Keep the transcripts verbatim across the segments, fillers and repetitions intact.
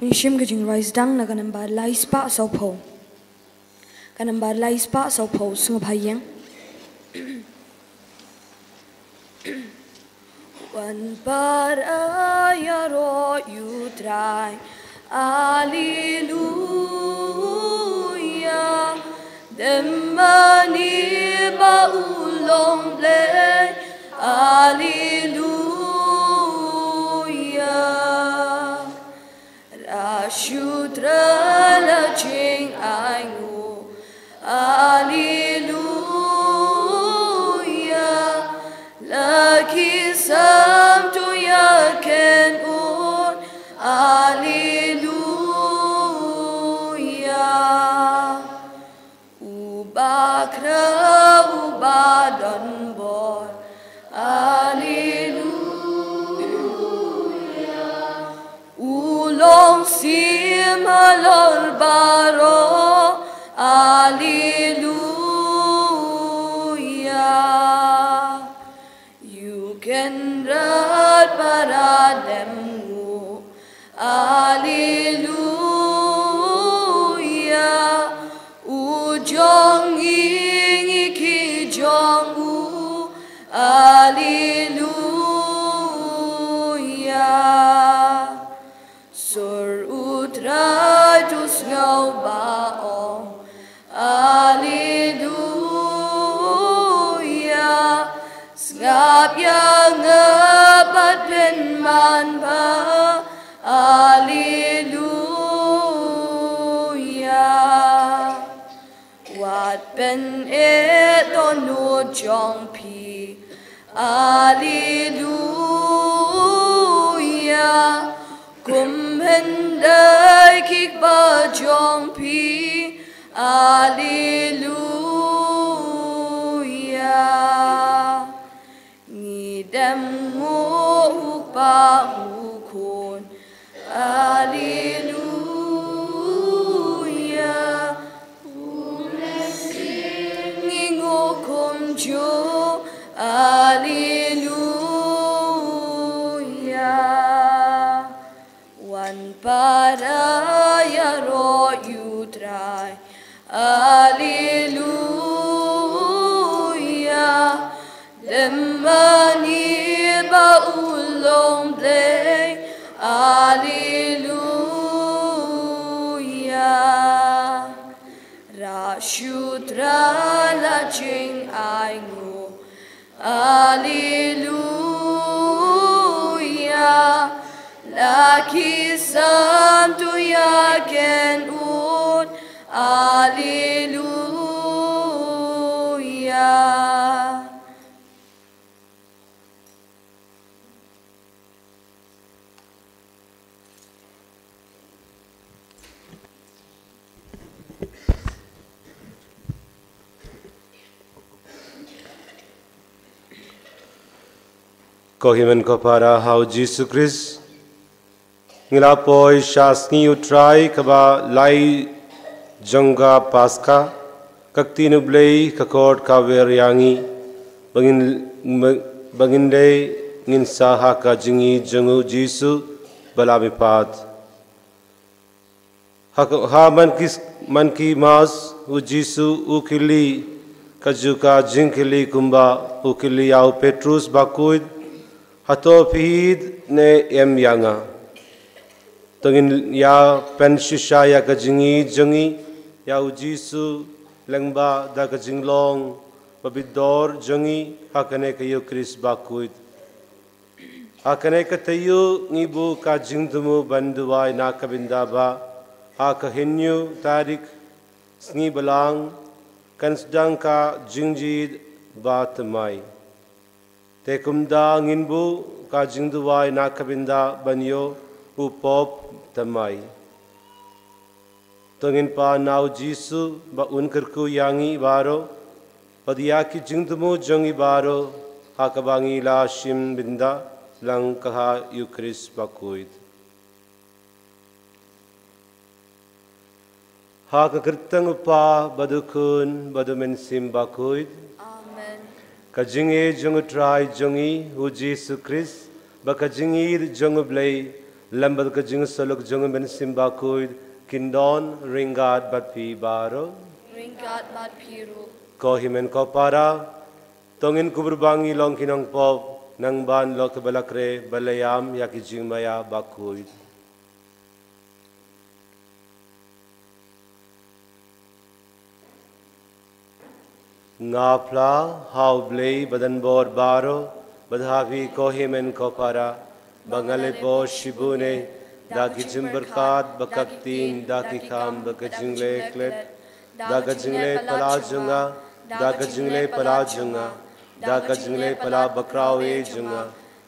Ngi shim ka jingrwai sdang na ka nambar lai spah sawphew. Ka nambar lai spah sawphew, sngewbha ïeng. Wan para ïaroh ïa u Trai. Alleluia. Dem mane ba u long Blei. Alleluia. Ra shu trai la jingainguh. Alleluia. La ki sam to ïa ken un. Alleluia. U ba khraw, u ba don bor. Alleluia. U long siem halor baroh. Alleluia. Ïa u Kynrad para dem nguh. Alleluia. U jong ngi, ngi ki jong u. Alleluia. Sur u Trai, to sngew ba ong. Alleluia. Sngap ïa nga bad pynman ba. Alleluia. Wat pyneh dohnud jong phi. Alleluia. Kum hyndai ki kpa jong phi. Alleluia. Ngi dem nguh u Kpa, u Khun. Alleluia. Ngi nguh kumjuh. Alleluia. Wan para ïaroh ïa u Trai. Alleluia. Dem mane ba u long Blei. Alleluia. Ra shu trai la jingainguh. Alleluia. La ki sam to ïa ken un. Alleluia. Ko hynmen ko para ha u Jisu Khrist, ngi la poi sha sngi u Trai kaba lai jong ka Paska, ka ktien u Blei ka khot ka wer ïa ngi, ba ngin, ba ngin leh, ngin sah ha ka jingïeit jong u Jisu ba la mihpat. Ha, ha man ki, man ki Mass u Jisu u kylli, kajuh ka jingkylli kumba u kylli ïa u Petrus bakhuid, hato phi ïeit ne em ïa nga? To ngin ïa pynshisha ïa ka jingïeit jong ngi ïa u Jisu lyngba da ka jinglong babit dor jong ngi ha kane ka Eukharist bakhuid. Ha kane ka taïew ngi buh ka jingthmu ban duwai na ka bynta ba ha ka hynñiew tarik sngi Balang kan sdang ka jingjied ba thymmai. Te kumta ngin buh ka jingduwai na ka bynta ban ïoh u pop thymmai. To ngin pan na u Jisu ba un kyrkhu ïa ngi baroh, bad ïa ki jingthmu jong ngi baroh, ha kaba ngi la shim bynta lang ka ha Eukharist bakhuid. Ha ka kyrteng u Kpa bad u Khun bad u Mynsiem Bakhuid. Amen. Ka jingïeit jong u Trai jong ngi u Jisu Khrist, bad ka jingïeit jong u Blei, Lem bad ka jingsoluk jong u Mynsiem Bakhuid, kin don ryngkat bad phi baroh. Ryngkat bad phi ruh. Ko hynmen ko para, to ngin kubur ba ngi long ki nongpop, nang ban long kiba la khreh, ba la ïam ïa ki jingmaïa bakhuid. Nga phla ha U Blei badonbor baroh, bad ha phi ko hynmen ko para, ba nga la pop shibun eh, da ki jingpyrkhat, ba ka ktien, da ki kam, ba ka jingleh klet, da ka jingleh palat jong nga, da ka jingleh palat jong nga, da ka jingleh palat bakhraw eh jong nga.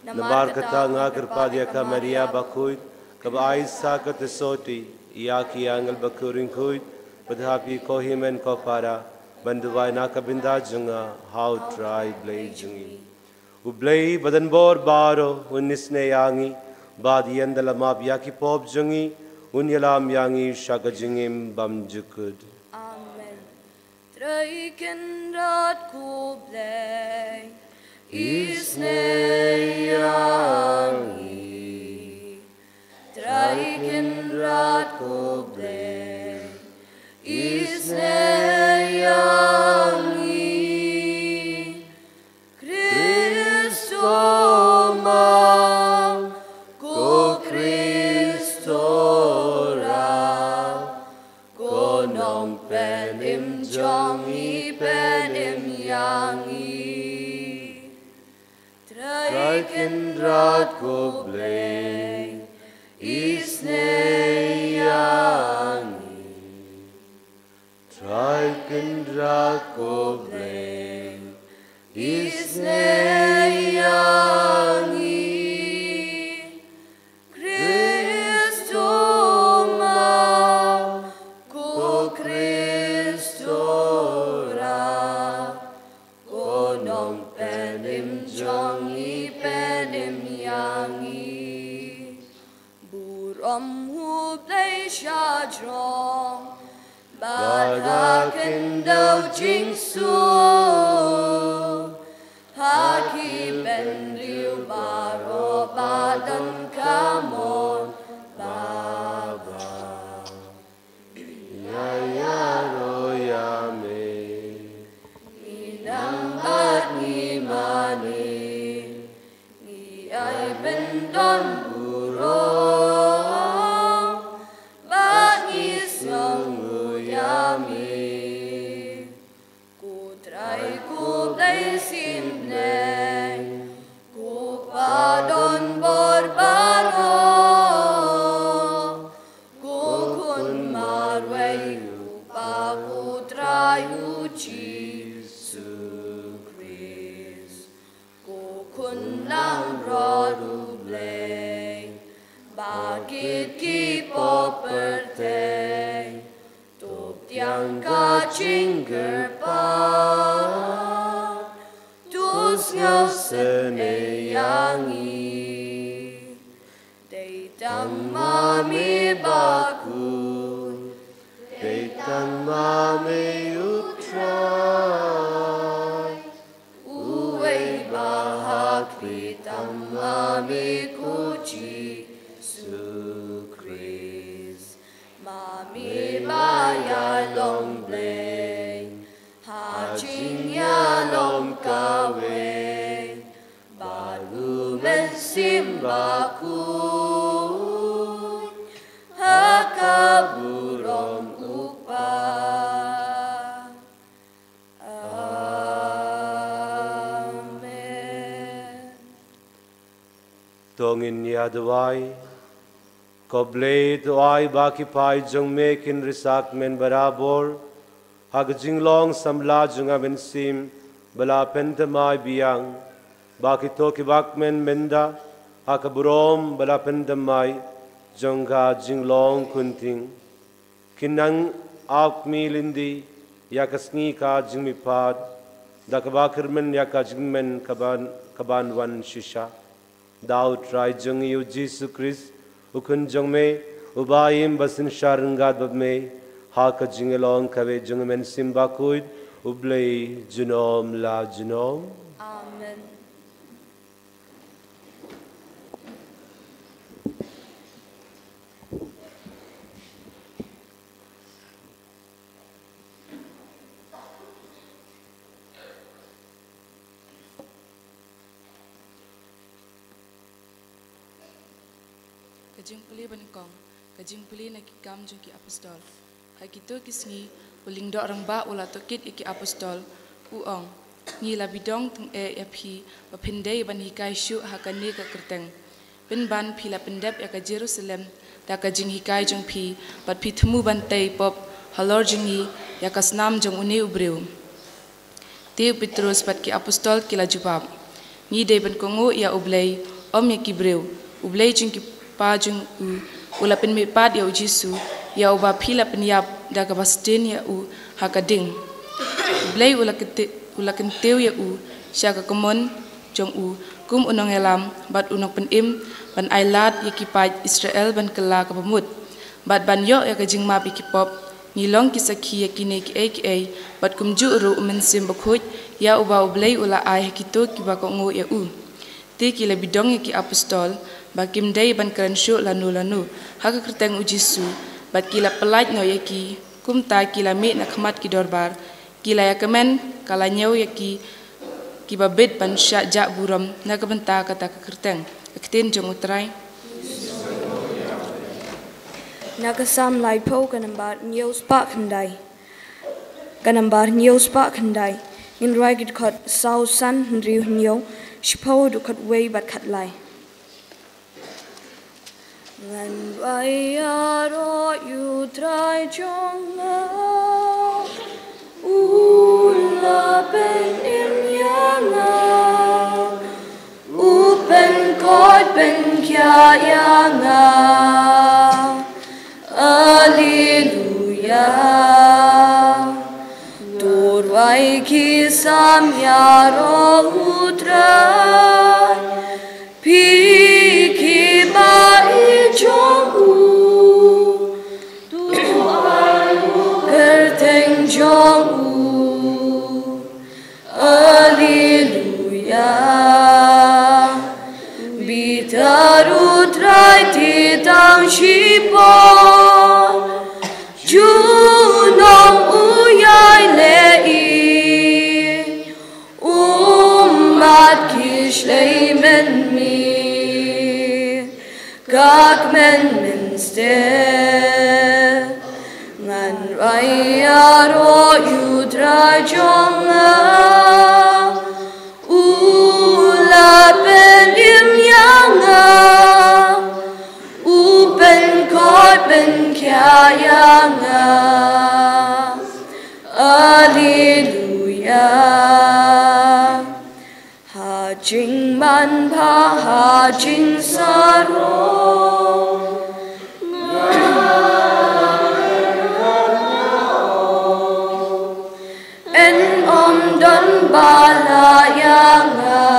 Namar kata nga kyrpad ïa ka Maria bakhuid, kaba ai sa ka jingsotti ïa ki angel bakhraw ryngkhuid, bad ha phi ko hynmen ko para, ban duwai na ka bynta jong nga ha U Trai Blei jong ngi. U Blei badonbor baroh un isynei ïa ngi, bad un ïalap ïa ki pop jong ngi, un ïalam ïa ngi sha ka jingim bymjukut. Amen. Trai Kynrad ko Blei, isynei ïa ngi. Trai Kynrad ko Blei, isynei ïa ngi. Khrist, to ma, ko Khrist, to rah, ko Nongpynim jong ngi, pynim ïa ngi. Trai Kynrad ko Blei, isynei ïa ngi. Trai Kynrad ko Blei, isynei ïa ngi. Khrist, to ma, ko Khrist, to rah, ko Nongpynim jong ngi, pynim ïa ngi. Burom U Blei shajrong, bad ha khyndew jingsuk, ha ki bynriew baroh ba don ka mon babha. Ïa ïaroh ïa me. Ngi nang bad ngi mane. Ngi ai pyndonburom. Bad ngi sngewnguh ïa me. Ko Trai ko Blei symbai, ko Pa donbor baroh, ko Khun marwei U Kpa, ko Trai U Jisu Khrist. Ko Khun langbrot U Blei, ba kit ki pop pyrthei, to pdiang ka jingkyrpad, to sngewsynei ïa ngi. Dei tang ma me bakhuid, dei tang ma me U Trai, uwei ba ha khlieh tang ma me ko Jisu Khrist. Ma me ba ïalong Blei ha jingïalong kawei, bad U Mynsiem Bakhuid, ha ka burom U Kpa. Amen. To ngin ïa duwai. Ko Blei, to ai ba ki paid jong me kin ri sakmen barabor ha ka jinglong samla jong ka mynsiem ba la pynthymmai biang, ba kin to ki bakmen mynta ha ka burom ba la pynthymmai jong ka jinglong khunting. Kin nang ap kmie lynti ïa ka sngi ka jingmihpat, da kaba kyrmen ïa ka jingkmen kaban, kaban wan shisha. Da U Trai jong ngi U Jisu Khrist, U Khun jong me, uba im bad synshar ryngkat bad me ha ka jingïalong kawei jong U Mynsiem Bakhuid, U Blei junom la junom. Amen. Jingpule ba nyngkong. Ka jingpule na Ki Kam jong ki Apostol. Ha kito ki sngi, u Lyngdoh Rangbah u la tohkit ïa ki Apostol, u ong: Ngi la bidong tyngeh eh ïa phi ba phin dei ban hikai shuh ha kane ka kyrteng. Pynban phi la pyndep ïa ka Jerusalem da ka jinghikai jong phi, bad phi thmu ban tei pop halor jong ngi ïa ka snam jong une u briew. Te u Petros bad ki Apostol ki la jubab: Ngi dei ban kohnguh ïa U Blei, ym ïa ki briew. U Blei jong ki kpa jong u, u la pynmihpat ïa u Jisu, ïa uba phi la pynïap da kaba sdien ïa u ha ka ding. U Blei u la kynti-, u la kyntiew ïa u sha ka kamon jong u kum u nongïalam bad u nongpynim, ban ailad ïa ki paid Israel ban kylla ka bamut, bad ban ïoh ïa ka jingmap ïa ki pop. Ngi long ki sakhi ïa kine kiei kiei, bad kumjuh ruh U Mynsiem Bakhuid, ïa uba U Blei u la ai ha kito kiba kohnguh ïa u. Te ki la bidong ïa ki Apostol ba kim dei ban kren shuh lano lano ha ka kyrteng u Jisu, bad ki la pyllait noh ïa ki. Kumta ki la mih na khmat ki dorbar. Ki la ïa kmen ka la ñiew ïa ki, kiba bit ban shah jah burom na ka bynta kata ka kyrteng. Ka ktien jong U Trai. Na ka Salm laiphew, ka nambar hynñiew spah khyndai. Ka nambar hynñiew spah khyndai. Ngin rwai ki dkhot saw, san, hynriew, hynñiew, shiphew, dkhot wei bad khatlai. Ngan rwai ïaroh ïa U Trai jong nga, u la pynim ïa nga, u pynkoit pynkhiah ïa nga. Alleluia. To rwai ki Salm ïaroh U Trai, phi kiba ïeit jong u, to ai u kyrteng jong u. Alleluia. Bitar U Trai te tang shipor, junom u ïai leh ïa u, u mad ki shlei mynmiet. Ka kmen mynstep. Ngan rwai ïaroh ïa U Trai jong nga, u la pynim ïa nga, u pynkoit pynkhiah ïa nga. Alleluia. Ha jingmanbha, ha jingsarong, nga, nga, nga, nga, nga, nga, yn ym don ba lah ïa nga.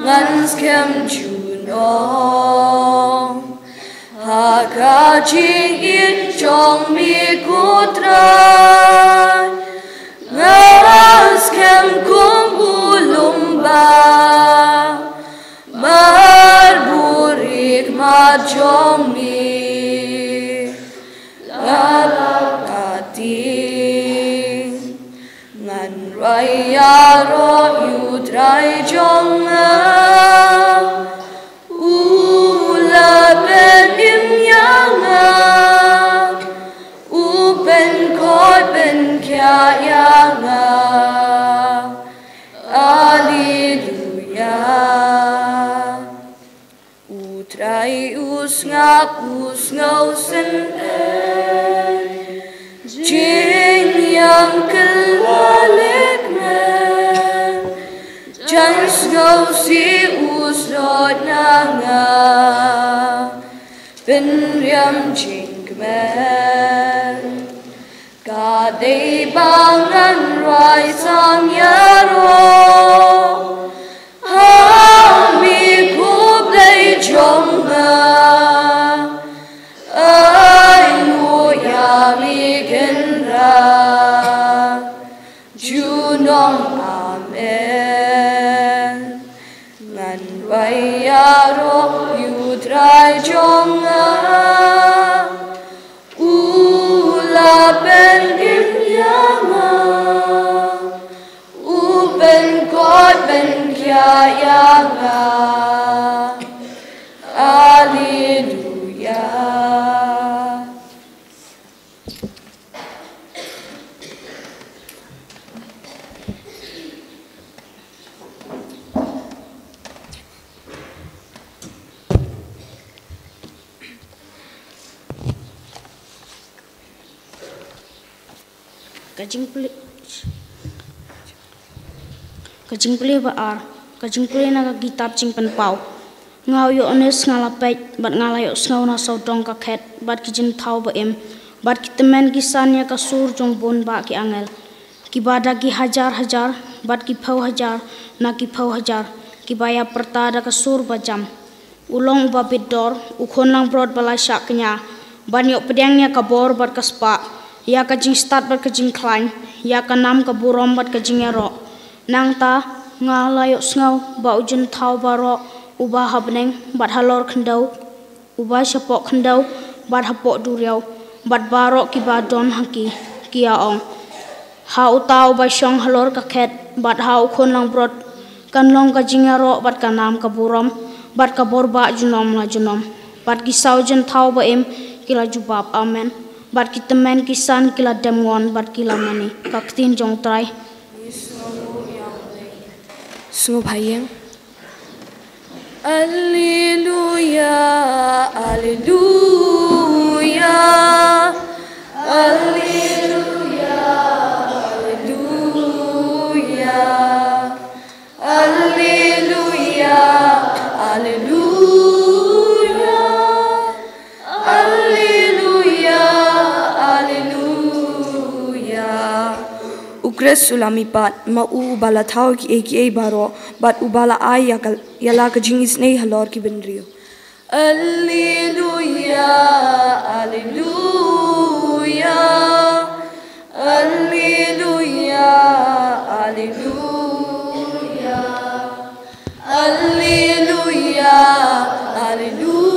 Ngan skhem junom ha ka jingïeit jong me, ko Trai. Nga skhem kum u lum ba marbuh ïa ka khmat jong me. La ka tieng. Ngan rwai ïaroh ïa U Trai jong nga, u la pynim ïa nga, u pynkoit pynkhiah ïa nga. Alleluia. U Trai u sngap, u sngewsynei jingïam kylla lekmen. Jan sngewsih u sdot na nga, pynriam jingkmen. Ka dei ba ngan rwai sang ïaroh ha me, ko Blei jong nga. Ai nguh ïa me kynrad junom. Amen. Ngan rwai ïaroh ïa U Trai jong nga, u la pynim ïa nga, u pynkoit pynkhiah ïa nga. Jingpule. Ka jingpule ba ar. Ka jingpule na ka kitab Jingpynpaw. Nga u Ïoannis nga la peit, bad nga la ïohsngew na sawdong ka khet, bad ki jingthaw ba im, bad ki tymmen ki san ïa ka sur jong bun bah ki angel, kiba da ki hajar hajar, bad ki phew hajar, na ki phew hajar, kiba ïa pyrta da ka sur ba jam. U long uba bit dor, u khun langbrot ba la shah kñia, ban ïoh pdiang ïa ka bor bad ka spah, ïa ka jingstad bad ka jingkhlaiñ, ïa ka nam ka burom bad ka jingïaroh. Nangta, nga la ïohsngew ba u jingthaw baroh, uba ha bneng, bad halor khyndew, uba shapoh khyndew, bad hapoh duriaw, bad baroh kiba don ha ki, ki ïa ong: Ha uta uba shong halor ka khet, bad ha u khun langbrot, kan long ka jingïaroh, bad ka nam ka burom, bad ka bor bah junom la junom. Bad ki saw jingthaw ba im, ki la jubab: Amen. Bad ki tymmen ki san ki la dem ngon, bad ki la mane. Ka ktien jong u Trai. Sngew ha ïing. Alleluia, alleluia, alleluia, alleluia, alleluia, alleluia, alleluia, alleluia. U Khrist u la mihpat, ma u uba la thaw kiei kiei baroh, bad uba la ai ïa ka, ïa la ka jingisynei halor ki bynriew. Alleluia, alleluia, alleluia, alleluia, alleluia, alleluia,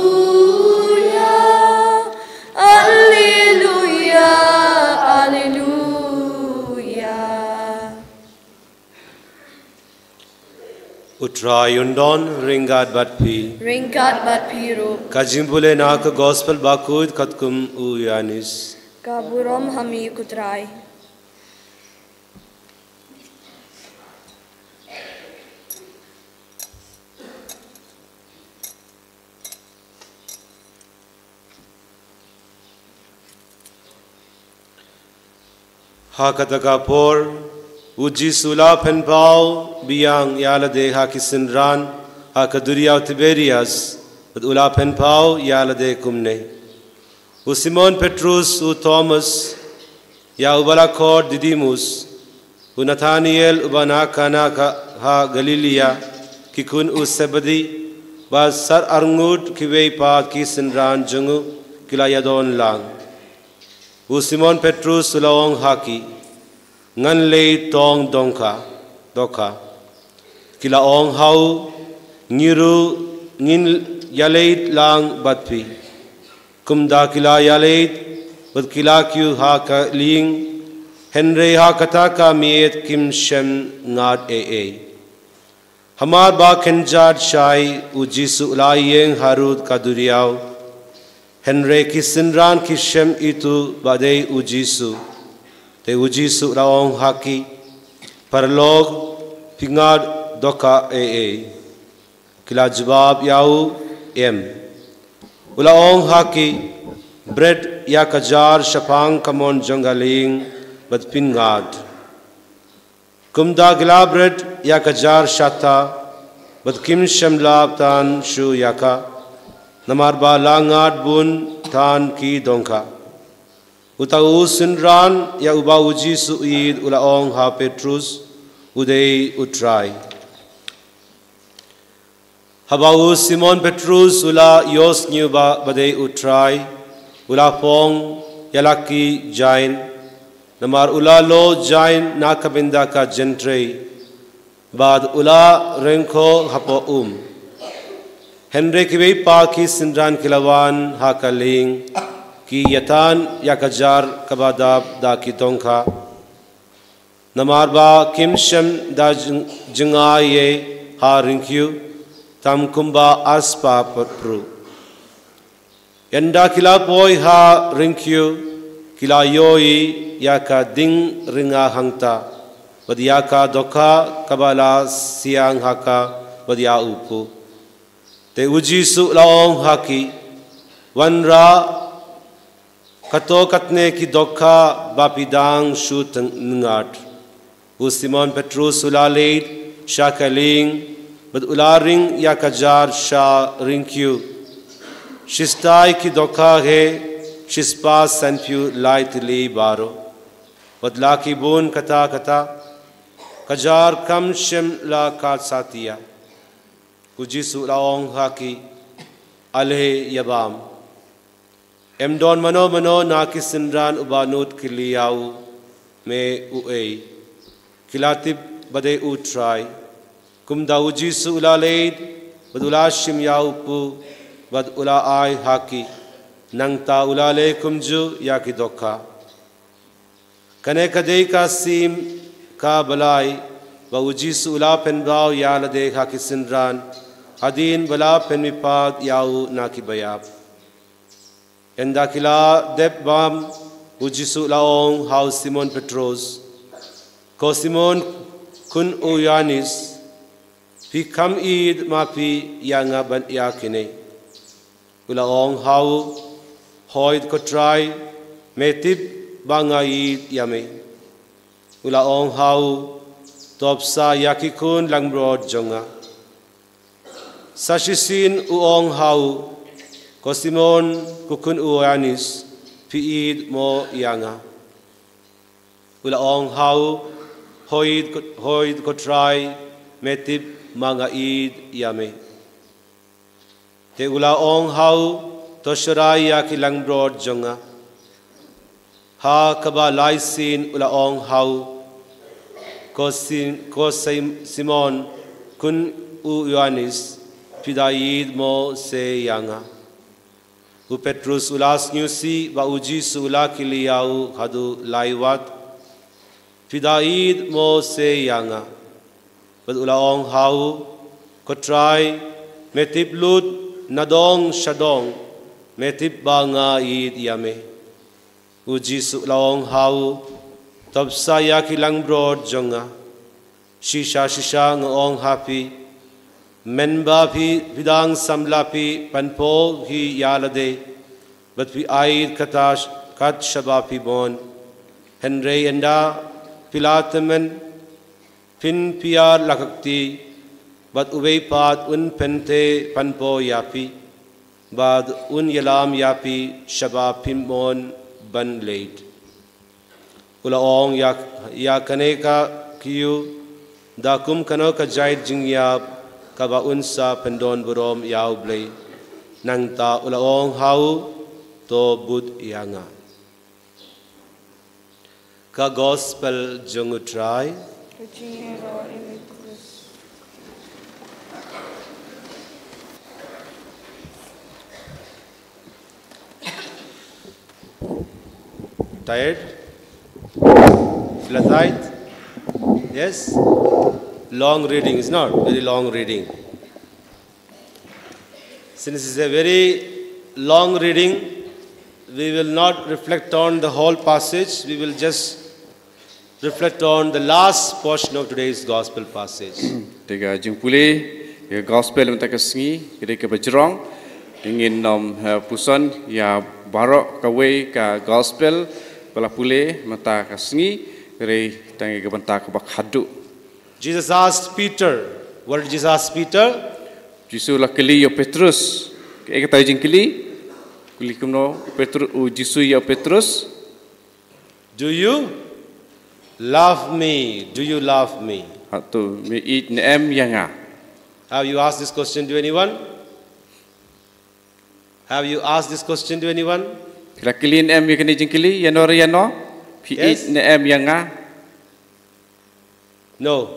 alleluia, alleluia. U Trai un don ryngkat bad phi. Ryngkat bad phi ruh. Ka jingpule na ka Gospel bakhuid katkum u Ïoannis. Ka burom ha me ko Trai. Ha kata ka por, u Jisu u la pynpaw biang ïa lade ha ki synran ha ka duriaw Tiberias, bad u la pynpaw ïa lade kumne: U Simon Petrus, u Thomas, ïa uba la khot Didimus, u Nathaniel uba na Kana ka, ha Galilia, ki khun u Sebedi, bad san arngut kiwei pat ki synran jong u ki la ïadon lang. U Simon Petrus u la ong ha ki: Ngan leit tong dongkha, dohkha. Ki la ong ha u: Ngi ruh ngin ïaleit lang bad phi. Kumta ki la ïaleit, bad ki la kiew ha ka lieng, hynrei ha kata ka miet kim shym ngat ei ei. Hamar ba kynjat shai, u Jisu u la ïeng harud ka duriaw. Hynrei ki synran ki shym ithuh ba dei u Jisu. Te u Jisu u la ong ha ki: Paralok, phi ngat dohkha ei ei? Ki la jubab ïa u: Em. U la ong ha ki: Bret ïa ka jar shaphang ka mon jong ka lieng, bad phin ngat. Kumta ki la bret ïa ka jar shata, bad kim shym lap than shuh ïa ka, namar ba la ngat bun than ki dongkha. Uta u synran ïa uba u Jisu u ïeit u la ong ha Petrus, u dei u Trai. Haba u Simon Petrus u la ïohsngew ba, ba dei u Trai, u la phong ïa la ki jaiñ, namar u la loh jaiñ na ka bynta ka jingtrei, bad u la ryngkhoh hapoh um. Hynrei kiwei pat ki synran ki la wan ha ka lieng, ki ïathan ïa ka jar kaba dap da ki dongkha. Namar ba kim shym da jng-, jngai ei ha ryngkiew, tam kumba ar spah pru. Ynda ki la poi ha ryngkiew, ki la ïohi ïa ka dieng rynga hangta, bad ïa ka dohkha kaba la siang ha ka, bad ïa u phuh. Te u Jisu u la ong ha ki: Wanrah Kato katne ki dohkha ba phi dang shu tngat. U Simon Petrus u la leit sha ka lieng bad u la ring ïa ka jar sha ryngkew. Shistai ki dohkha hi shispah sanphew lai tylli baroh. Wat la ki bun katta katta, ka jar kam shym la kat satia. U Jisu u la ong ha ki, ale ïa bam. Em don mano mano na ki synran uba nud kylli ïa u, me uei? Ki la tip ba dei u Trai. Kumta u Jisu u la leit bad u la shim ïa u pud bad u la ai ha ki. Nangta u la leh kumjuh ïa ki dohkha. Kane ka dei ka siem kaba lai ba u Jisu u la pynbaw ïa lade ha ki synran hadien ba la pynmihpat ïa u na kiba ïap. Ynda ki la dep bam, u Jisu u la ong ha u Simon Petrus, ko Simon khun u Ïoannis, phi kham ïeit ma phi ïa nga ban ïa kine? U la ong ha u, hooid ko Trai, me tip ba nga ïeit ïa me. U la ong ha u, to bsa ïa ki khun langbrot jong nga. Sa shisien u ong ha u, ko Simon ko khun u Ïoannis, phi ïeit mo ïa nga? U la ong ha u, hooid ko, hooid ko Trai, me tip ba nga ïeit ïa me. Te u la ong ha u, to shrai ïa ki langbrot jong nga. Ha kaba lai sien u la ong ha u, ko Sim-, ko Sim-, Simon khun u Ïoannis, phi da ïeit mo se ïa nga? U Petrus u la sngewsih ba u Jisu u la kylli ïa u haduh lai wat, phi da ïeit mo se ïa nga? Bad u la ong ha u, ko Trai, me tip lut nadong shadong, me tip ba nga ïeit ïa me. U Jisu u la ong ha u, to bsa ïa ki langbrot jong nga. Shisha shisha nga ong ha phi, mynba phi, phi dang samla phi pynpaw hi ïa lade bad phi ïeit katta kat shaba phi mon. Hynrei ynda phi la tymmen, phin pyrshah la ka kti, bad uwei pat un pyntheh pynpaw ïa phi, bad un ïalam ïa phi shaba phim mon ban leit. U la ong ïa, ïa kane ka kyiu da kum kano ka jait jingïap kaba un sa pyndon burom ïa U Blei. Nangta u la ong ha u, to bud ïa nga. Ka Gospel jong U Trai. Tired? Feel tired? Yes? Long reading, is not very long reading. Since it's a very long reading, we will not reflect on the whole passage. We will just reflect on the last portion of today's gospel passage. Te ka jingpule ïa ka gospel mynta ka sngi, ka dei kaba jrong. Ngin nym, eh, puson ïa baroh kawei ka gospel ba la pule mynta ka sngi, ka dei tang ïa ka bynta kaba khadduh. Jesus asked Peter. What did Jesus ask Peter? Jisu la kylli ïa u Petrus. Kaei kata ka jingkylli? Kylli kumno u Petru-, u Jisu ïa u Petrus. Do you love me? Do you love me? Hato me ïeit ne em ïa nga? Have you asked this question to anyone? Have you asked this question to anyone? Phi la kylli ne em ïa kane ka jingkylli ïano re ïano? Phi ïeit ne em ïa nga? No.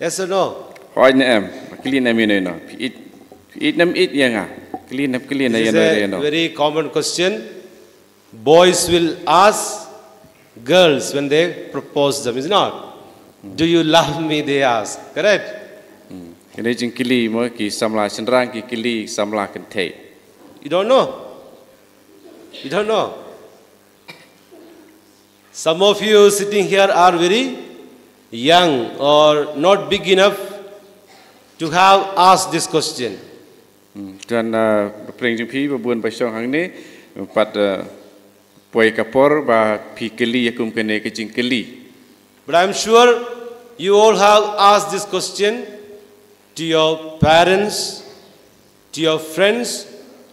Yes or no? Hooid ne em? Kylli ne em ïano ïano? Phi ïeit, phi ïeit ne em ïeit ïa nga? Kylli ne em kylli ne ïano re ïano? This is a very common question. Boys will ask girls when they propose them, is not? Do you love me, they ask. Correct? Hmm. Kane jingkylli mo ki samla shynrang ki kylli samla kynthei. You don't know? You don't know? Some of you sitting here are very young or not big enough to have asked this question. Hmm, don, uh, pyrshang jong phi ba bun ba shong hangne, Pat uh, poi ka por ba phi kylli ïa kum kane ka jingkylli. But I'm sure you all have asked this question to your parents, to your friends,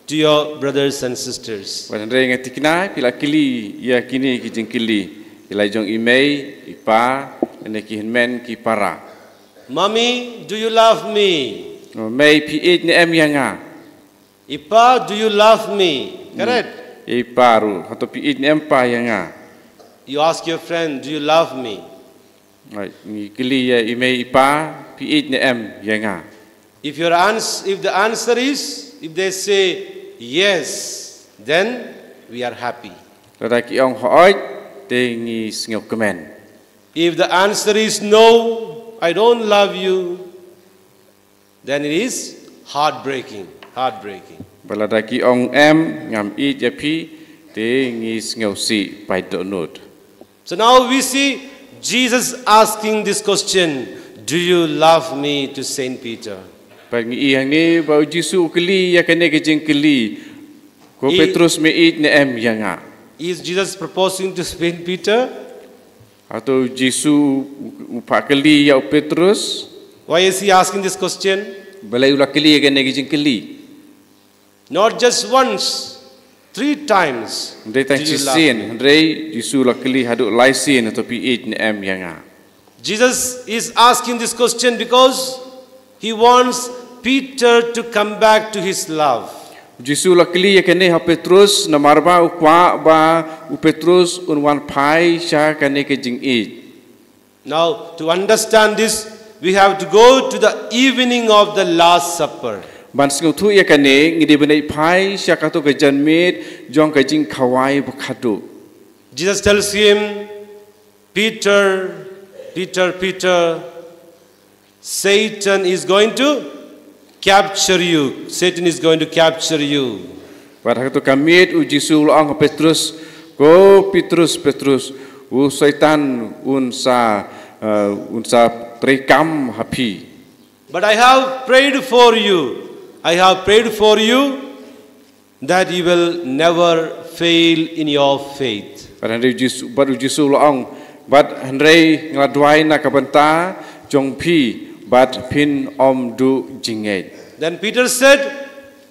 to your brothers and sisters. Bad hynrei nga thikna phi la kylli ïa kine ki jingkylli ïa la jong i mei, i pa, ne ki hynmen ki para. Mommy, do you love me? O mei, phi ïeit ne em ïa nga? I pa, do you love me? Correct? I pa ruh, hato phi ïeit ne em pa ïa nga? You ask your friend, do you love me? Ngi kylli ïa i mei i pa, phi ïeit ne em ïa nga? If your ans if the answer is, if they say yes, then we are happy. Lada ki ong hooid, te ngi sngewkmen. If the answer is no, I don't love you, then it is heartbreaking, heartbreaking. Bad lada ki ong em, ngam ïeit ïa phi, te ngi sngewsih paid dohnud. So now we see Jesus asking this question, do you love me, to Saint Peter. Bad ngi i hangne ba u Jisu u kylli ïa kane ka jingkylli, ko Petrus, me ïeit ne em ïa nga? Is Jesus proposing to Saint Peter? Hato u Jisu u phah kylli ïa u Petrus? Why is he asking this question? Balei u la kylli ïa kane ka jingkylli? Not just once, three times. Hynrei tang shisien, hynrei Jisu u la kylli haduh lai sien, hato phi ïeit ne em ïa nga? Jesus is asking this question because he wants Peter to come back to his love. Jisu u la kylli ïa kane ha Petrus namar ba u kwah ba u Petrus un wan phai sha kane ka jingïeit. Now, to understand this, we have to go to the evening of the Last Supper. Ban sngewthuh ïa kane, ngi dei ban ïaid phai sha kato ka janmiet jong ka jingkhawai ba khatduh. Jesus tells him, Peter, Peter, Peter, Satan is going to capture you. Satan is going to capture you. Bad ha kato ka miet u Jisu u la ong ha Petrus, ko Petrus, Petrus, u Soitan un sa uh, un sa treikam ha phi. But I have prayed for you. I have prayed for you that you will never fail in your faith. Bad hynrei u Jisu, bad u Jisu u la ong, bad hynrei nga la duwai na ka bynta jong phi, bad phin ym duh jingngeit. Then Peter said,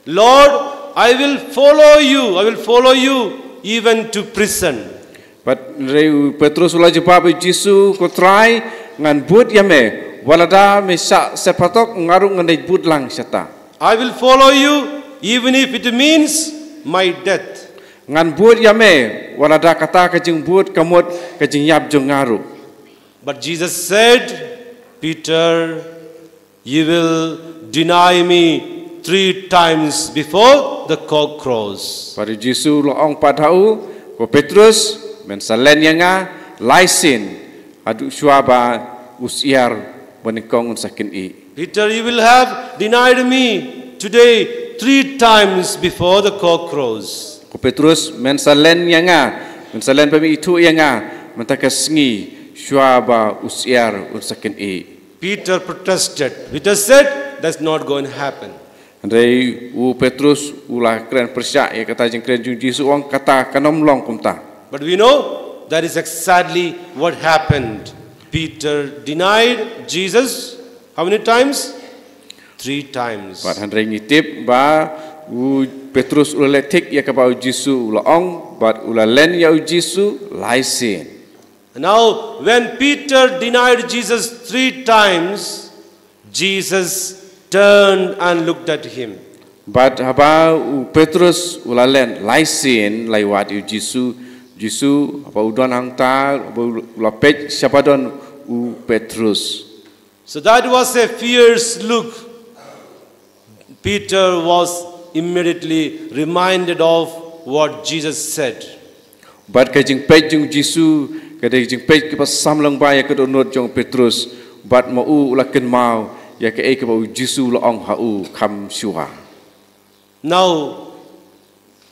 Lord, I will follow you, I will follow you even to prison. Bad hynrei u Petrus u la jubab ïa u Jisu, ko Trai, ngan bud ïa me wat lada me shah sep hatok, nga ruh ngan ïaid bud lang shata. I will follow you even if it means my death. Ngan bud ïa me wat lada kata ka jingbud ka mut ka jingïap jong nga ruh. But Jesus said, Peter, you will deny me three times before the cock crows. Bad u Jisu u la ong pat ha u, ko Petrus, men sa len ïa nga lai sien haduh shuwa ba u syiar ba nyngkong un sa kynnoh. Peter, you will have denied me today three times before the cock crows. Ko Petrus, men sa len ïa nga, men sa len ba me ithuh ïa nga mynta ka sngi shuwa ba u syiar un sa kynnoh. Peter protested. Peter said, that's not going to happen. Hynrei u Petrus u la kren pyrshah ïa kata jingkren jong u Jisu, u ong kata kan ym long kumta. But we know that is exactly what happened. Peter denied Jesus how many times? Three times. Bad hynrei ngi tip ba u Petrus u la leh thik ïa kaba u Jisu u la ong, bad u la len ïa u Jisu lai sien. Now, when Peter denied Jesus three times, Jesus turned and looked at him. Bad haba u Petrus u la len lai sien, la wad ïa u Jisu, Jisu, haba u don hangta, haba u la peit sha ba don u Petrus. So that was a fierce look. Peter was immediately reminded of what Jesus said. Bad ka jingpeit jong u Jisu, ka dei ka jingpeit kaba sam lang bha ïa ka dohnud jong u Petrus, bad ma u u la kynmaw ïa kaei kaba u Jisu u la ong ha u kham shuwa. Now,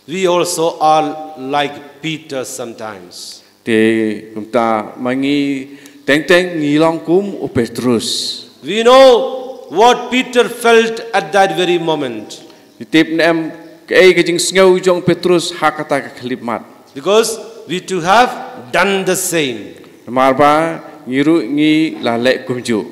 we also are like Peter sometimes. Te kumta ma ngi teng teng ngi long kum u Petrus. We know what Peter felt at that very moment. Ngi tip ne em Kaei ka jingsngew jong Petrus ha kata ka khyllipmat? Because we too have done the same. Namar ba ngi ruh ngi la leh kumjuh.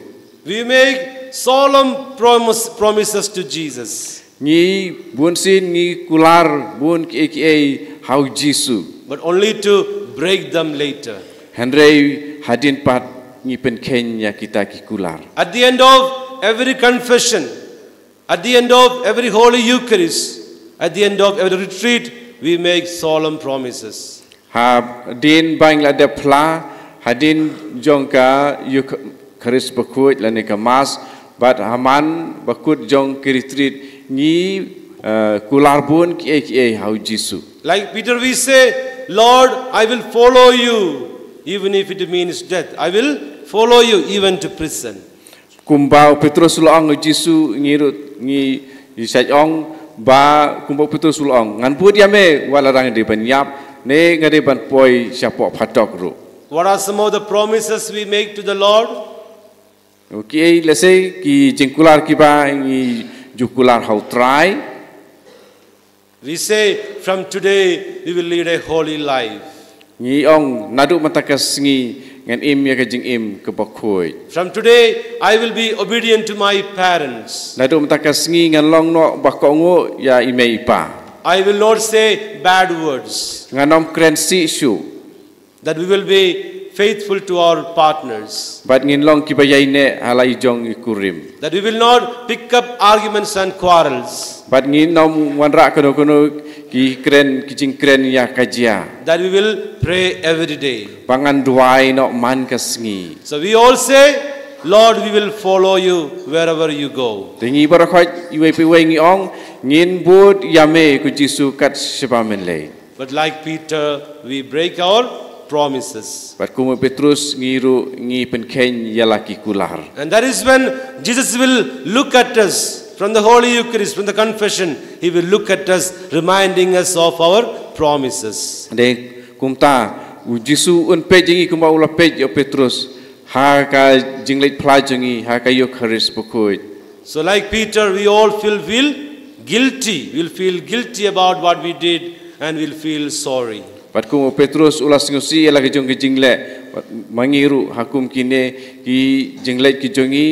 We make solemn promise, promises to Jesus. Ngi bun sien ngi kular bun kiei kiei ha u Jisu. But only to break them later. Hynrei hadien pat ngi pynkheiñ ïa kita ki kular. At the end of every confession, at the end of every Holy Eucharist, at the end of every retreat, we make solemn promises. Hadien ba ngi la dep phla, hadien jong ka Eucharist bakhuid lane ka Mass, bad ha man bakut jong ki retreat ngi, eh, kular bun kiei kiei ha u Jisu. Like Peter, we say, Lord, I will follow you, even if it means death. I will follow you even to prison. Kumba u Petrus u la ong u Jisu, ngi ruh ngi, ngi shait ong ba kumba u Petrus u la ong, ngan bud ïa me wat la dang dei ban ïap ne nga dei ban poi shapoh phatok ruh. What are some of the promises we make to the Lord? Kiei lehse ki jingkular kiba ngi ju kular ha u Trai. We say, from today, we will lead a holy life. Ngi ong, naduh mynta ka sngi ngan im ïa ka jingim kaba khuid. From today, I will be obedient to my parents. Naduh mynta ka sngi ngan long noh ba kohnguh ïa i mei i pa. I will not say bad words. Ngan ym kren sih shuh. That we will be faithful to our partners. Bad ngin long kiba ïaineh ha la i jong i kurim. That we will not pick up arguments and quarrels. Bad ngin ym wanrah kano kano ki kren, ki jingkren ïa ka jia. That we will pray every day. Ba ngan duwai noh man ka sngi. So we all say, Lord, we will follow you wherever you go. Te ngi baroh khoit iwei pa iwei ngi ong, ngin bud ïa me ko Jisu kat shaba men leit. But like Peter, we break our promises. Bad kum u Petrus ngi ruh ngi pynkheiñ ïa la ki kular. And that is when Jesus will look at us from the Holy Eucharist, from the confession. He will look at us, reminding us of our promises. Hynrei kumta u Jisu un peit ïa ngi kumba u la peit ïa u Petrus ha ka jingleit phla jong ngi ha ka Eucharist bakhuid. So like Peter, we all feel, feel guilty. We'll feel guilty about what we did and we'll feel sorry. Bad kum u Petrus u la sngewsih ïa la ki jong ki jingleh, ma ngi ruh ha kum kine ki jingleh ki jong ngi,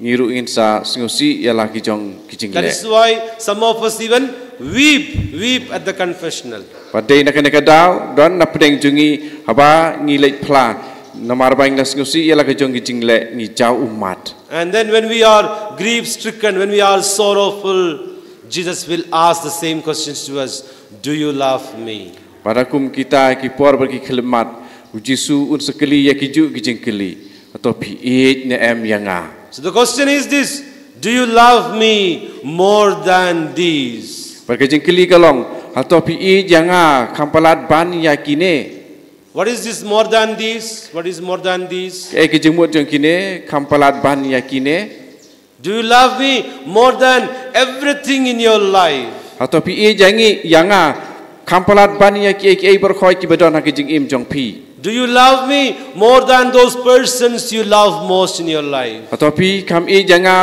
ngi ruh ngin sa sngewsih ïa la ki jong ki jingleh. That is why some of us even weep, weep at the confessional. Bad dei na kane ka daw don na pdeng jong ngi haba ngi leit phla, namar ba ngi la sngewsih ïa la ki jong ki jingleh ngi jaw ummat. And then when we are grief stricken, when we are sorrowful, Jesus will ask the same questions to us, do you love me? Bad ha kum kita ki por bad ki khyllipmat, u Jisu un sa kylli ïa ki juh ki jingkylli, hato phi ïeit ne em ïa nga? So the question is this, do you love me more than these? Bad ka jingkylli ka long, hato phi ïeit ïa nga kham palat ban ïa kine? What is this more than these? What is more than these? Kaei ka jingmut jong kine, kham palat ban ïa kine? Do you love me more than everything in your life? Hato phi ïeit ïa ngi, ïa nga kham palat ban ïa kiei kiei baroh kiba don ha ka jingim jong phi? Do you love me more than those persons you love most in your life? Hato phi kham ïeit ïa nga,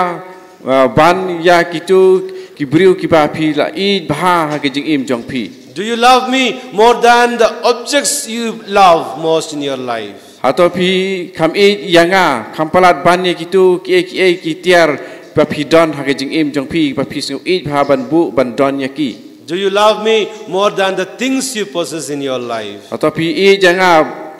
uh, ban ïa kito ki briew kiba phi la ïeit bha ha ka jingim jong phi? Do you love me more than the objects you love most in your life? Hato phi kham ïeit ïa nga kham palat ban ïa kito kiei kiei ki tiar ba phi don ha ka jingim jong phi ba phi sngew ïeit bha ban buh ban don ïa ki? Do you love me more than the things you possess in your life? Hato phi ïeit ïa nga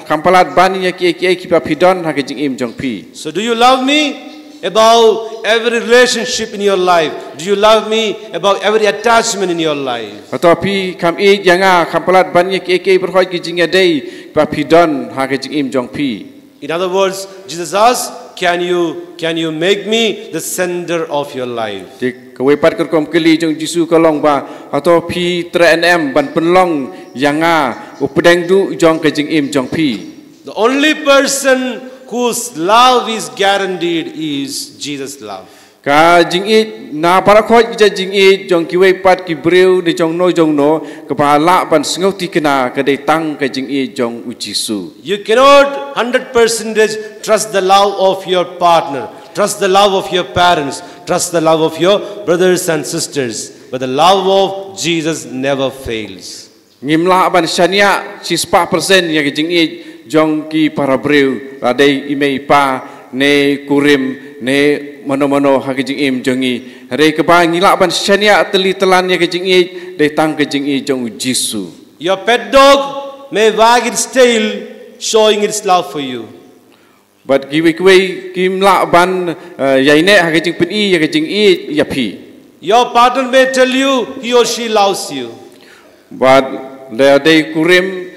kham palat ban ïa kiei kiei kiba phi don ha ka jingim jong phi? So do you love me above every relationship in your life? Do you love me above every attachment in your life? Hato phi kham ïeit ïa nga kham palat ban ïa kiei kiei baroh ki jingïadei ba phi don ha ka jingim jong phi? In other words, Jesus asks, can you, can you make me the center of your life? Te kawei pat ka rukom kylli jong Jisu ka long ba, hato phi treh ne em ban pynlong ïa nga u pdeng duh jong ka jingim jong phi? The only person whose love is guaranteed is Jesus' love. Ka jingïeit na baroh ki jait jingïeit jong kiwei pat ki briew ne jongno jongno kaba lah ban sngewthikna ka dei tang ka jingïeit jong u Jisu. You cannot hundred percentage trust the love of your partner, trust the love of your parents, trust the love of your brothers and sisters. But the love of Jesus never fails. Ngim lah ban shaniah shispah persen ïa ka jingïeit jong ki para briew, la dei i mei i pa ne kurim ne mano mano ha ka jingim jong ngi. Hynrei kaba ngi lah ban shaniah tylli tyllan ïa ka jingïeit dei tang ka jingïeit jong u Jisu. Your pet dog may wag its tail, showing its love for you. Bad kiwei kiwei kim lah ban uh, ïaineh ha ka jingpyni ïa ka jingïeit ïa phi. Your partner may tell you he or she loves you. Bad da dei kurim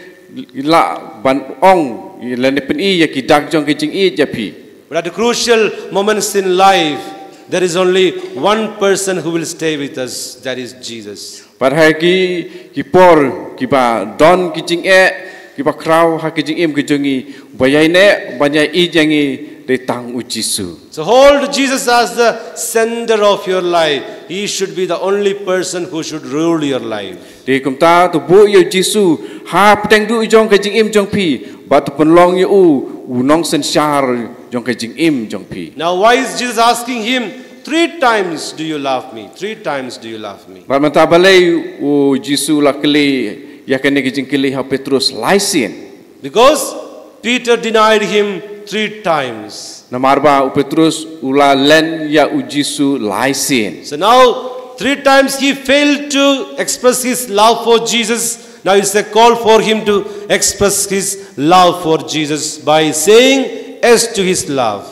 lah ban ong lane pyni ïa ki dak jong ka jingïeit ïa phi. But at the crucial moments in life, there is only one person who will stay with us, that is Jesus. Bad ha ki ki por kiba don ki jingeh kiba khraw ha ki jingim ki jong ngi, ba ïaineh ban ïaieit ïa ngi dei tang u Jisu. So hold Jesus as the center of your life. He should be the only person who should rule your life. Te kumta to buh ïa u Jisu hapdeng duh jong ka jingim jong phi, bad to pynlong ïa u u nongsynshar jong ka jingim jong phi. Now why is Jesus asking him, "Three times do you love me? Three times do you love me?" Bad mynta balei u Jisu la kylli ïa kane ka jingkylli ha u Petrus lai sien. Because Peter denied him three times. Namar ba u Petrus u la len ïa u Jisu lai sien. So now, three times he failed to express his love for Jesus. Now it's a call for him to express his love for Jesus by saying yes to his love.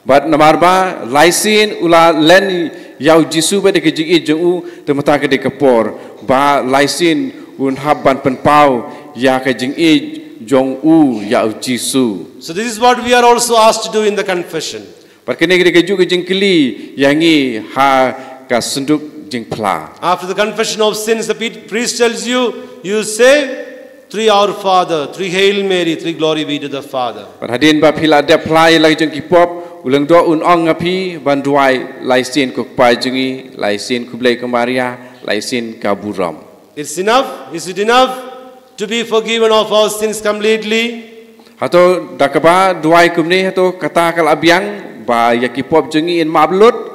Bad namar ba lai sien u la len ïa u Jisu bad ka jingïeit jong u, te mynta ka dei ka por ba lai sien un hap ban pynpaw ïa ka jingïeit jong u ïa u Jisu. So this is what we are also asked to do in the confession. Bad kane ka dei ka juh ka jingkylli ïa ngi ha ka synduk jingphla. After the confession of sins, the pe- priest tells you, you say three Our Father, three Hail Mary, three Glory be to the Father. Bad hadien ba phi la dep phla ïa la jong ki pop, u lyngdoh un ong ïa phi ban duwai, lai sien ko Kpa jong ngi, lai sien ko Blei ko Maria, lai sien ka burom. It's enough? Is it enough to be forgiven of our sins completely? Hato da kaba duwai kumne hato kata ka la biang ba ïa ki pop jong ngi yn map lut?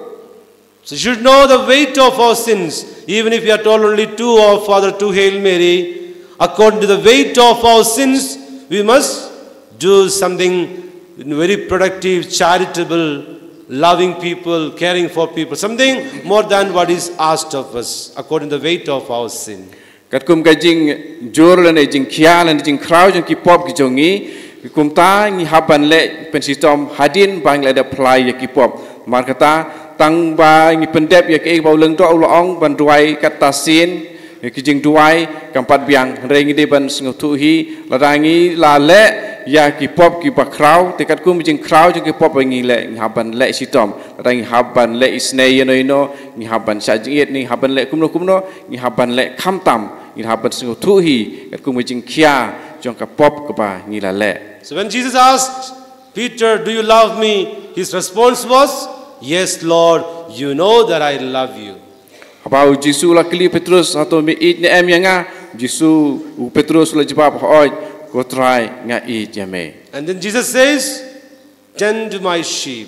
So you should know the weight of our sins. Even if we are told only two Our Father, two Hail Mary, according to the weight of our sins, we must do something very productive, charitable, loving people, caring for people, something more than what is asked of us, according to the weight of our sin. Katkum ka jingjur lane jingkhia lane jingkhraw jong ki pop ki jong ngi, kumta ngi hap ban leh pynshitom hadien ba ngi la dep phla ïa ki pop. Namar kata tang ba ngi pyndep ïa kaei ba u lyngdoh u la ong ban duwai katta sien, ïa ki jingduwai kam pat biang, hynrei ngi dei ban sngewthuh hi lada ngi la leh ïa ki pop kiba khraw, te katkum jingkhraw jong ki pop ba ngi leh ngi hap ban leh shitom. Lada ngi hap ban leh isynei ïano ïano, ngi hap ban shah jingïeit, ngi hap ban leh kumno kumno, ngi hap ban leh khamtam, ngi hap ban sngewthuh hi katkum ka jingkhia jong ka pop kaba ngi la leh. So when Jesus asked Peter, "Do you love me?" his response was, "Yes, Lord, you know that I love you." Haba u Jisu u la kylli Petrus, "Hato me ïeit ne em ïa nga?" U Jisu, u Petrus u la jubab, "Hooid, ko Trai, nga ïeit ïa me." And then Jesus says, "Tend my sheep."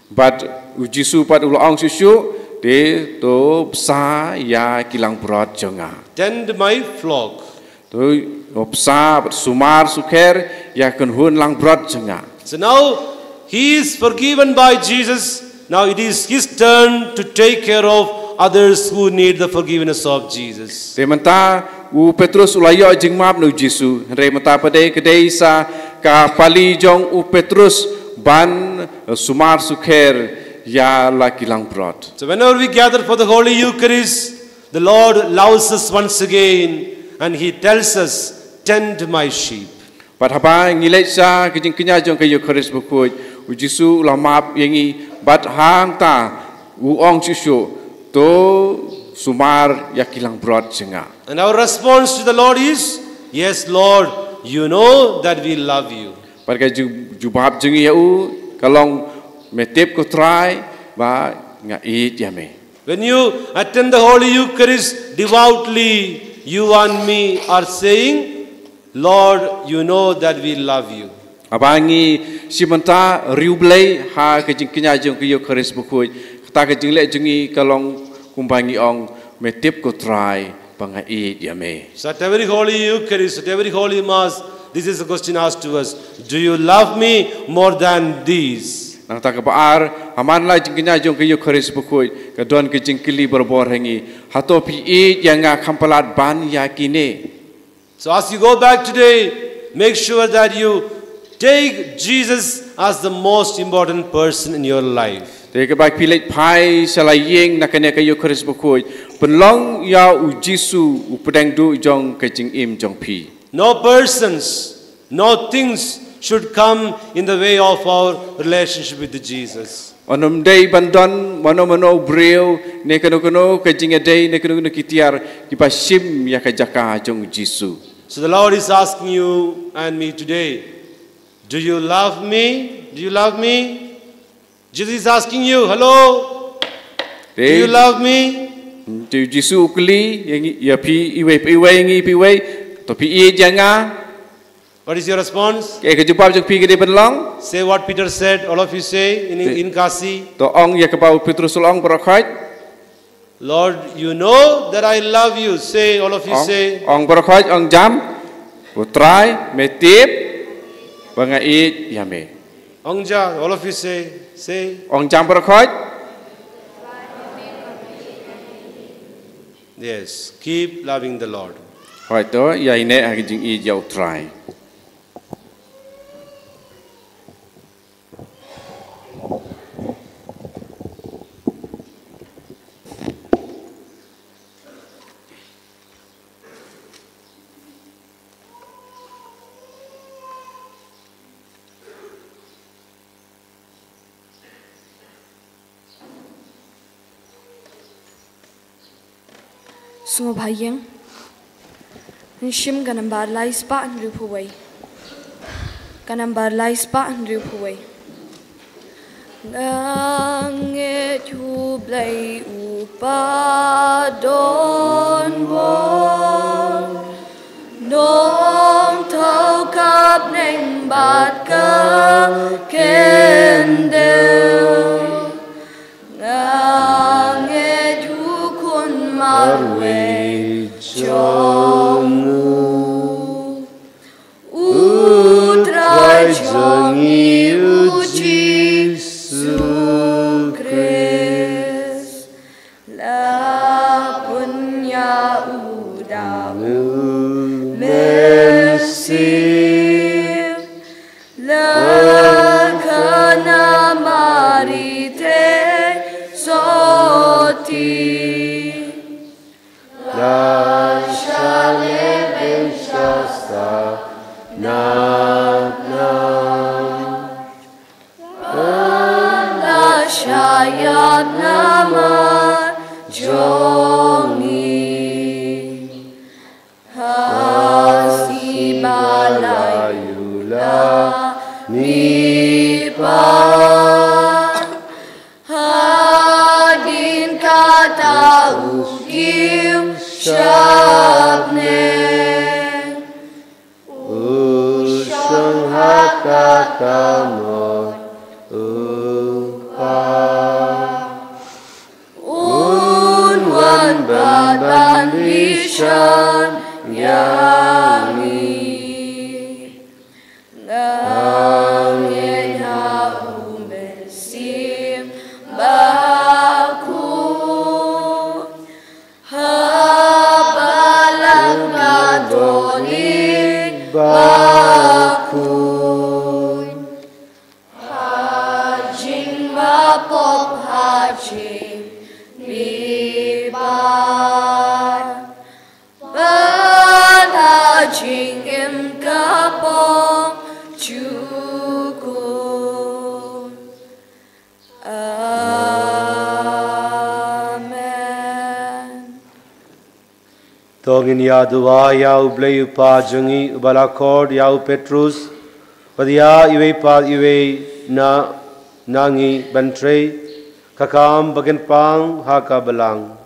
Bad u Jisu pat u la ong shuh shuh, "Te to bsa ïa ki langbrot jong nga." "Tend my flock." To bsa bad sumar sukher ïa ka kynhun langbrot jong nga. So now he is forgiven by Jesus. Now it is his turn to take care of others who need the forgiveness of Jesus. Te mynta u Petrus u la ïoh jingmap na u Jisu. Hynrei mynta pat dei ka dei sa ka pali jong u Petrus ban sumar sukher ïa la ki langbrot. So whenever we gather for the Holy Eucharist, the Lord loves us once again and he tells us, "Tend my sheep." Bad haba ngi leit sha ka jingkñia jong ka Eukharist bakhuid, u Jisu u la map ïa ngi bad hangta u ong shuh shuh, "To sumar ïa ki langbrot jong nga." And our response to the Lord is, "Yes, Lord, you know that we love you." Bad ka ju- jubab jong ngi ïa u ka long, "Me tip ko Trai ba nga ïeit ïa me." When you attend the Holy Eucharist devoutly, you and me are saying, "Lord, you know that we love you." Haba ngi shim bynta riewblei ha ka jingkñia jong ka Eukharist bakhuid, kata ka jingleh jong ngi ka long kumba ngi ong, Me tip ko Trai ba nga ïeit ïa me. So at every Holy Eucharist, at every Holy Mass, this is the question asked to us. Do you love me more than these? Nangta kaba ar, ha man la jingkñia jong ka Eucharist bakhuid, ka don ka jingkylli barabor ha ngi. Hato phi ïeit ïa nga kham palat ban ïa kine? So as you go back today, make sure that you take Jesus as the most important person in your life. Te kaba phi leit phai sha la ïing na kane ka Eucharist bakhuid, pynlong ïa u Jisu u pdeng duh jong ka jingim jong phi. No persons, no things should come in the way of our relationship with the Jesus. Ym dei ban don mano mano briew, ne kano kano ka jingïadei, ne kano kano ki tiar, kiba shim ïa ka jaka jong u Jisu. So the Lord is asking you and me today, do you love me? Do you love me? Jesus is asking you, hello? Do you love me? Te u Jisu u kylli ïa ngi, ïa phi iwei pa iwei, ngi pa iwei, to phi ïeit ïa nga? What is your response? Kaei ka jubab jong phi ka dei ban long? Say what Peter said, all of you say in, in Khasi. To ong ïa kaba u Petrus u la ong baroh khoit. Lord, you know that I love you. Say, all of you say. Ong baroh khoit, ong jam. Ko Trai, me tip ba nga ïeit ïa me. Ong ja, all of you say, say. Ong jam baroh khoit. Yes, keep loving the Lord. Hooid, to ïaineh ha ka jingïeit ïa u Trai. Sngewbha ïeng. Ngi shim ka nambar lai spah hynriewphew wei. Ka nambar lai spah hynriewphew wei. Nga ngeit U Blei U Kpa don bor, nongthaw ka bneng bad ka kyndit. Nga ngeit U Khun marwei jong U, U Trai jong ngi U Jisu Khrist. La pynïaid U da U Mynsiem, la kynmaw Mari te soti. La shah lehbeiñ sha sahnarphna. La shah ïap namar jong ngi. Ha sngi ba lai U la mihpat. Hadien kata U kiew sha bneng. U shong ha ka kamot U Kpa. Un wan bad ban bishar ïa ngi. Nga ngeit ha U Mynsiem Bakhuid, ha Balang Katholik bakhuid, ha jingbapop ha jingmihpat, bad ha jingim ka pop jukut. Amen. To ngin ïa duwai ïa U Blei U Kpa jong ngi, uba la khot ïa u Petrus bad ïa iwei pa iwei na, na ngi ban trei ka kam ba kynpang ha ka balang.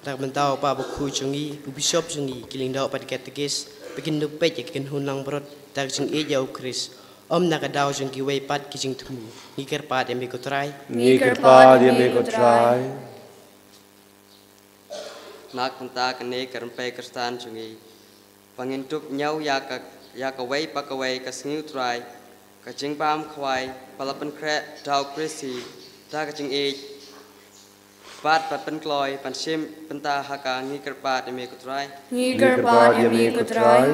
Da ka bynta U Kpa Bakhuid jong ngi, u Bishop jong ngi, ki lyngdoh bad ki katekis, ba kin dup peit ïa ki kynhun langbrot da ka jingïeit ïa U Khrist. Ym na ka daw jong kiwei pat ki jingthmu. Ngi kyrpad ïa me ko Trai. Ngi kyrpad ïa me ko Trai. Na ka bynta kane ka rympei Khristan jong ngi, ba ngin dup ñiew ïa ka, ïa kawei pa kawei ka sngi u Trai, ka jingbam khawai ba la pynkhreh da u Khrist hi, da ka jingïeit bad ban pynkloi ban shim bynta ha ka. Ngi kyrpad ïa me ko Trai. Ngi kyrpad ïa me ko Trai.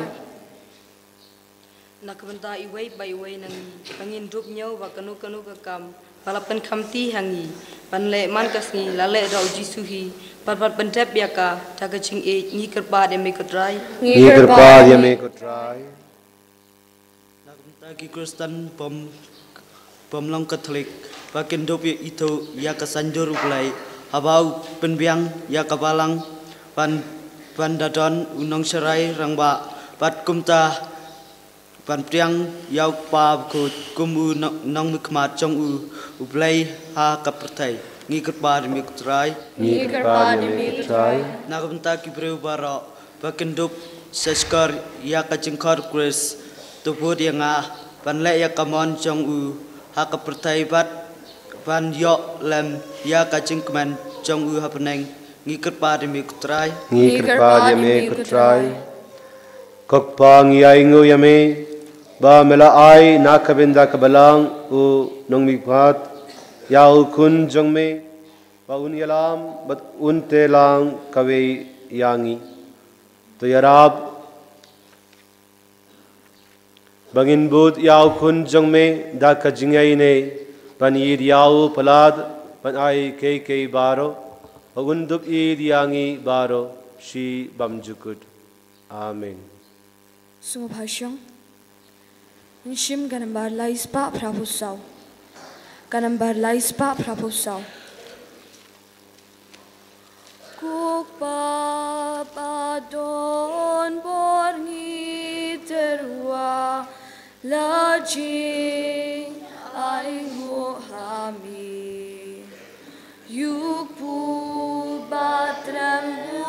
Na ka bynta iwei pa iwei na ngi, ba ngin dup ñiew ba kano kano ka kam ba la pynkhamti ha ngi ban leh man ka sngi, la leh da u Jisu hi, bad ban pyndep ïa ka da ka jingïeit. Ngi kyrpad ïa me ko Trai. Ngi kyrpad ïa me ko Trai. Na ka bynta ki Khristan bym, bym long Katholik, ba kin dup ïa ithuh ïa ka saiñdur U Blei, haba u pynbiang ïa ka balang, ban, ban da don u nongsharai rangbah, bad kumta ban pdiang ïa u Kpa Bakhuid kum u nong, nongmihkhmat jong u, U Blei ha ka pyrthei. Ngi kyrpad ïa me ko Trai. Ngi kyrpad ïa me ko Trai. Na ka bynta ki briew baroh, ba kin dup sha shkor ïa ka jingkhot u Khrist, to bud ïa nga ban leh ïa ka mon jong u ha ka pyrthei bad ban ïoh lem ïa ka jingkmen jong u ha bneng. Ngi kyrpad ïa me ko Trai. Ngi kyrpad ïa me ko Trai. Ko Kpa, ngi ainguh ïa me ba me la ai na ka bynta ka balang u nongmihkhmat ïa u Khun jong me, ba un ïalam bad un tei lang kawei ïa ngi. To ïarap ba ngin bud ïa u Khun jong me da ka jingïaineh, ban ïeit ïa u palat, ban ai kiei kiei baroh, ba un dup ïeit ïa ngi baroh shi bymjukut. Amen. Sngewbha shong. Ngi shim ka nambar lai spah phra phew saw. Ka nambar lai spah phra phew saw. Ko Kpa ba don bor, ngi tyrwa la jingainguh ha me. Ïa u Kpu Bathlem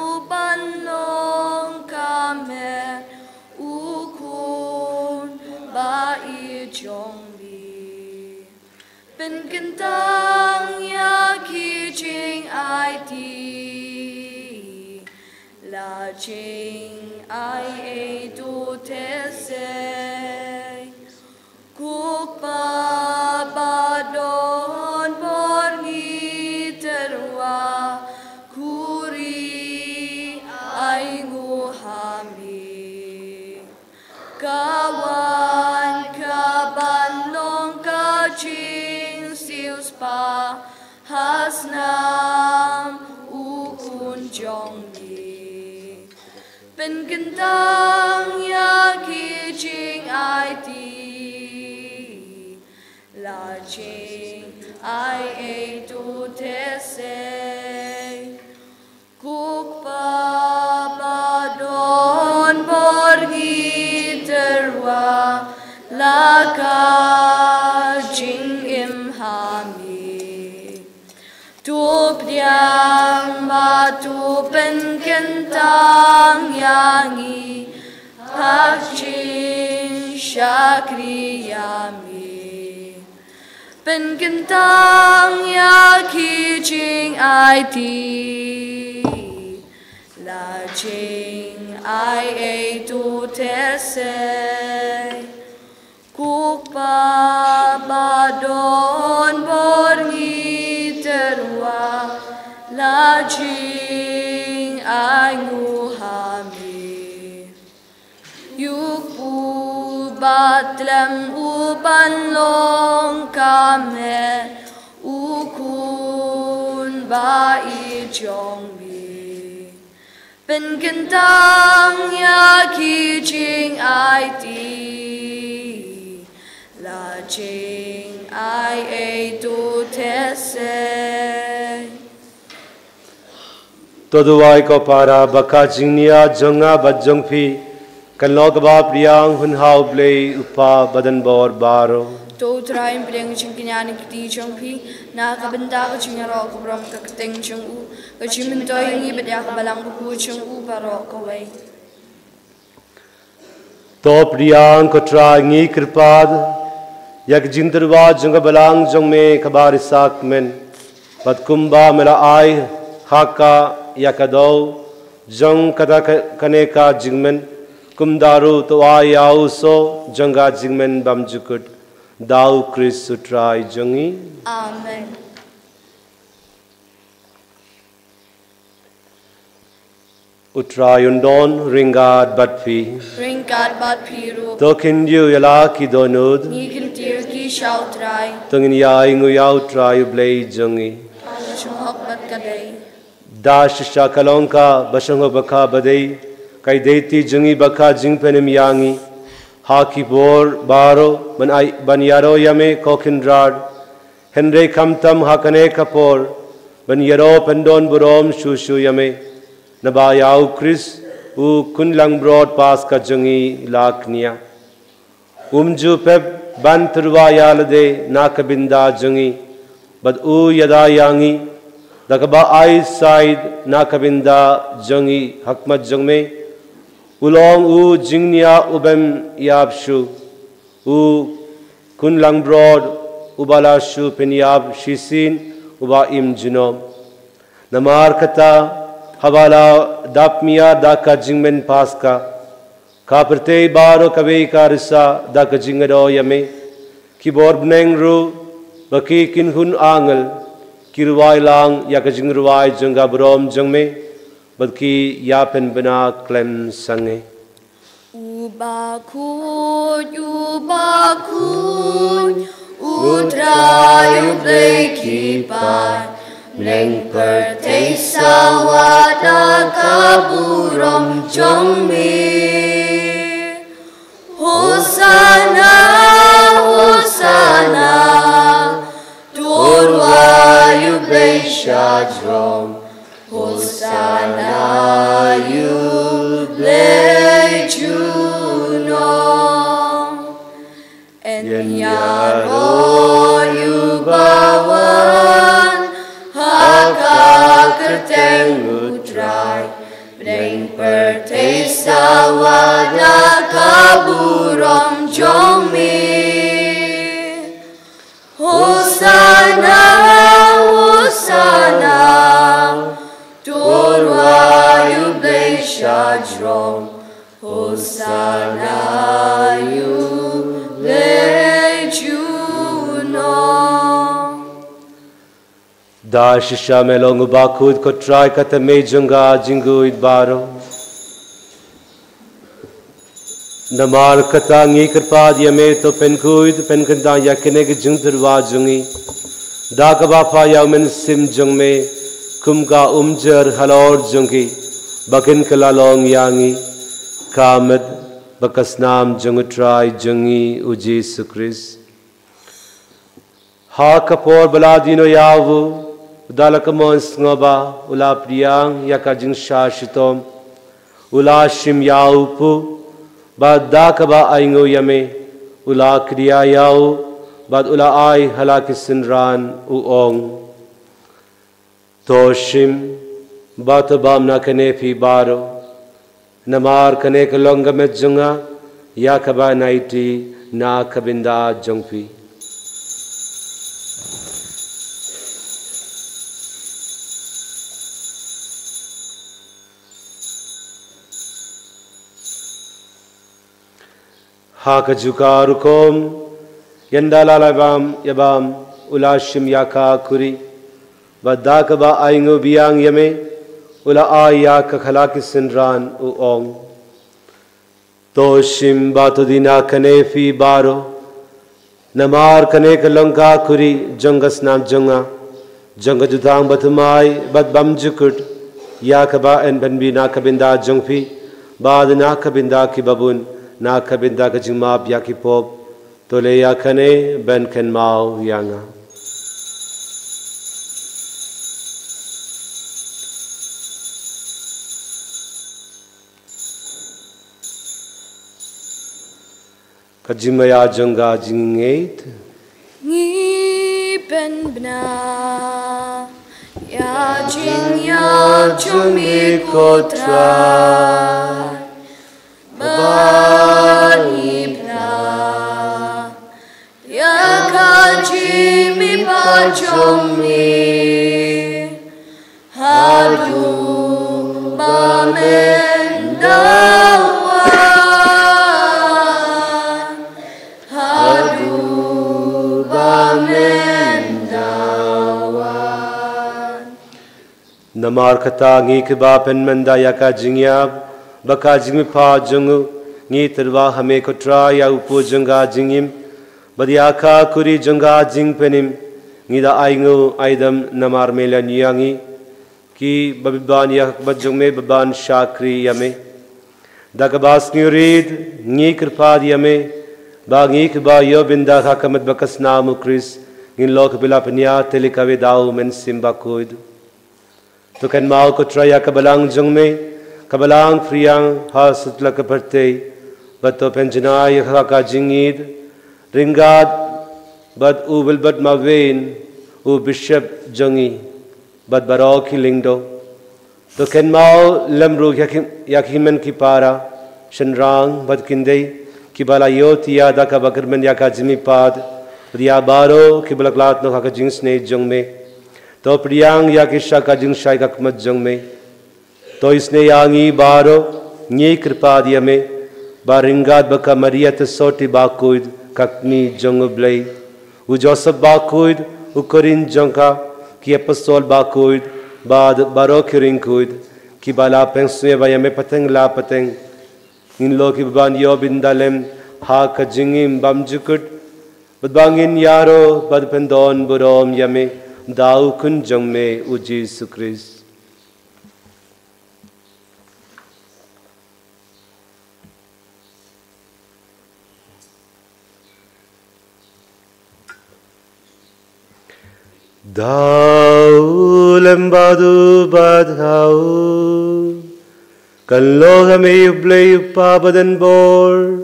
uban long ka mer, u Khun ba ïeit jong me. Pynkyntang ïa ki jingaiti, la jingai ei to te sei. Ko Kpa ba don bor, ngi tyrwa khuri ainguh ha me. Ka wan ka ban long ka jingsiewspah ha snam u Khun jong me. Pynkyntang ïa ki jingaiti, la jingai ei to te sei. Ko Kpa ba don bor, ngi tyrwa la ka jingim ha me. To pdiang bad to pynkyntang ïa ngi ha ka jingshakri ïa me. Pynkyntang ïa ki jingaiti, la jingai ei to te sei. Ko Kpa ba don bor, ngi tyrwa la jingainguh ha me. Ïa u Kpu Bathlem uban long ka mer, u Khun ba ïeit jong me. Pynkyntang ïa ki jingaiti, la jingai ei to te sei. To duwai ko para ba ka jingniad jong nga bad jong phi kan long kaba pdiang hun ha u Blei u Kpa badonbor baroh. To u Trai un pdiang jingkñia na ki kti jong phi, na ka bynta ka jingïaroh ka burom ka kyrteng jong u, ka jingmyntoi ïa ngi bad ïa ka balang bakhuid jong u baroh kawei. To pdiang ko Trai, ngi kyrpad, Ïa ka jingtyrwa jong ka balang jong me kaba risak men, bad kumba me la ai ha ka ïa ka daw jong kata ka, kane ka jingmen, kumta ruh to ai ïa u soh jong ka jingmen bymjukut. Da U Khrist U Trai jong ngi. Amen. U Trai un don ryngkat bad phi. Ryngkat bad phi ruh. To khyndiat ïa la ki dohnud. Ngi khyndiat ki sha U Trai. To ngin ïa ainguh ïa U Trai U Blei jong ngi. Ka shong hok bad ka dei. Da shisha ka long kaba shong hok bad kaba dei, ka dei ti jong ngi bad ka jingpynim ïa ngi ha ki por baroh ban ai, ban ïaroh ïa me ko Kynrad. Hynrei khamtam ha kane ka por ban ïaroh pyndon burom shuh shuh ïa me, naba ïa U Khrist u khun langbrot Paskha jong ngi la kñia. Um ju pep ban tyrwa ïa lade na ka bynta jong ngi, bad u ïada ïa ngi da kaba ai shahid na ka bynta jong ngi ha khmat jong me. U long u jingñiah u bym ïap shuh, u khun langbrot uba la shu pynïap shisien, uba im junom. Namar kata, haba la dap mih da ka jingmen Paskha, ka pyrthei baroh kawei ka risa da ka jingïaroh ïa me. Ki bor bneng ruh bad ki kynhun angel ki rwai lang ïa ka jingrwai jong ka burom jong me, bad ki ïa pynbna khlem sangeh. U bakhuid, u bakhuid, U Trai U Blei ki paid, bneng pyrthei sawa da ka burom jong me. Hosanna, Hosanna, to rwai ïa U Blei shajrong. Hosanna ïa U Blei junom. Yn ïaroh ïa uba wan ha ka kyrteng U Trai, bneng pyrthei sawa da ka burom jong me. Hosanna, Hosanna, to rwai ïa U Blei shajrong. Hosanna ïa U Blei junom. Da shisha me long u bakhuid ko Trai, kata me jong ka jingkhuid baroh. Namar kata ngi kyrpad ïa me, to pynkhuid pynkyntang ïa kine ki jingtyrwa jong ngi, da kaba phah ïa u Mynsiem jong me kum ka umjer halor jong ki, ba kin kylla long ïa ngi ka met bad ka snam jong U Trai jong ngi U Jisu Khrist. Ha ka por ba la die noh ïa u, da la ka mon sngewbha, u la pdiang ïa ka jingshah shitom, u la shim ïa u pud, bad da kaba ainguh ïa me, u la kdiah ïa u, bad u la ai ha la ki synran, u ong: To shim bad to bam na kane phi baroh, namar kane ka long ka met jong nga, ïa kaba ngi aiti na ka bynta jong phi. Ha kajuh ka rukom, ynda la ïa bam, ïa bam, u la shim ïa ka khuri, bad da kaba ainguh biang ïa me, u la ai ïa ka ha la ki synran, u ong: To shim bad to die na kane phi baroh, namar kane ka long ka khuri jong ka snam jong nga, jong ka jutang bathymmai bad bymjukut, ïa kaba yn pynbna na ka bynta jong phi bad na ka bynta ki babun, na ka bynta ka jingmap ïa ki pop. To leh ïa kane ban kynmaw ïa nga. Ka jingmaïa jong ka jingngeit. Ngi pynbna ïa jingïap jong me ko Trai, ba ngi pynbna ïa jong me, haduh ba men da wan, haduh ba men da wan. Namar kata, ngi kiba pynmynda ïa ka jingïap bad ka jingmihpat jong u, ngi tyrwa ha me ko Trai, ïa u pud jong ka jingim bad ïa ka kuri jong ka jingpynim. Ngi da ai nguh ai dem namar me la ñiang ïa ngi, kiba bit ban ïa ka khmat jong me, ba ban shakri ïa me. Da kaba sngewrit ngi kyrpad ïa me, ba ngi kiba ïoh bynda ha ka met bad ka snam u Khrist, ngin long kiba la pynïaid tylli kawei da u Mynsiem Bakhuid. To kynmaw ko Trai ïa ka balang jong me, ka balang phriang ha satlak ka pyrthei, bad to pynjanai ïa ka ha ka jingïeid ryngkat bad u Wilbert Mawien, u Bishop jong ngi, bad baroh ki lyngdoh. To kynmaw lem ruh ïa ki, ïa ki hynmen ki para, shynrang bad kynthei, kiba la ïohthiah da kaba kyrmen ïa ka jingmihpat, bad ïa baroh kiba la khlad noh ha ka jingsnei jong me. To pdiang ïa ki sha ka jingshai ka khmat jong me. To isynei ïa ngi baroh, ngi kyrpad ïa me, ba ryngkat bad ka Maria Theisotti Bakhuid, ka kmie jong u Blei, u Joseph Bakhuid, u Korin jong ka, ki Apostol Bakhuid, bad baroh ki riewkhuid kiba la pynsngewbha ïa me pateng la pateng, ngin long kiba ban ïoh bynda lem ha ka jingim bymjukut, bad ba ngin ïaroh bad pyndonburom ïa me da u Khun jong me u Jisu Khrist. Da u lem bad u bad ha u, kan long ha me U Blei U Kpa badan bor,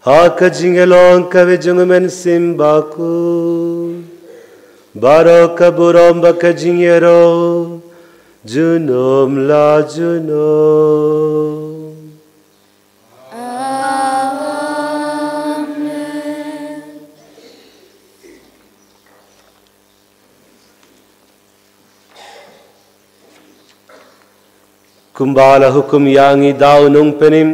ha ka jingïalong kawei jong u Mynsiem Bakhuid, baroh ka burom bad ka jingïaroh junom la junom. Amen. Kumba la hukum ïa ngi da u Nongpynim,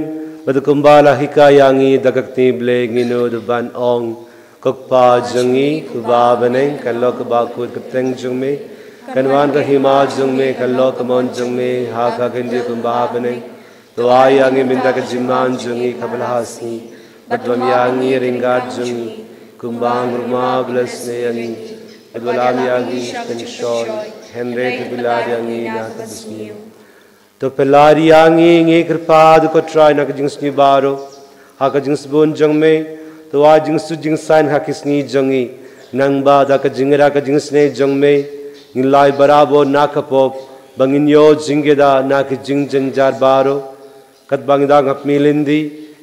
bad kumba la hikai ïa ngi da ka ktien Blei, ngin nud ban ong: Ko Kpa jong ngi, uba ha bneng, kan long ka bakhuid ka kyrteng jong me, kan wan ka hima jong me, kan long ka mon jong me ha ka khyndiat kumba ha bneng. To ai ïa ngi mynta ka jingman jong ngi kaba la ha sngi, bad bam ïa ngi ryngkat jong ngi, kumba ngi rung ma ba la sniew ïa ngi, bad bam ïa ngi sha ka jingshoi, hynrei to pynlait ïa ngi na ka basniew. To pynlait ïa ngi, ngi kyrpad ko Trai, na ka jingsniew baroh, ha ka jingsbun jong me, to ai jingsuk jingsaiñ ha ki sngi jong ngi, nangba da ka jingïada ka jingisynei jong me, ngin lait barabor na ka pop, ba ngin ïoh jingïada na ki jingjynjar baroh, katba ngi dang hap mih lynti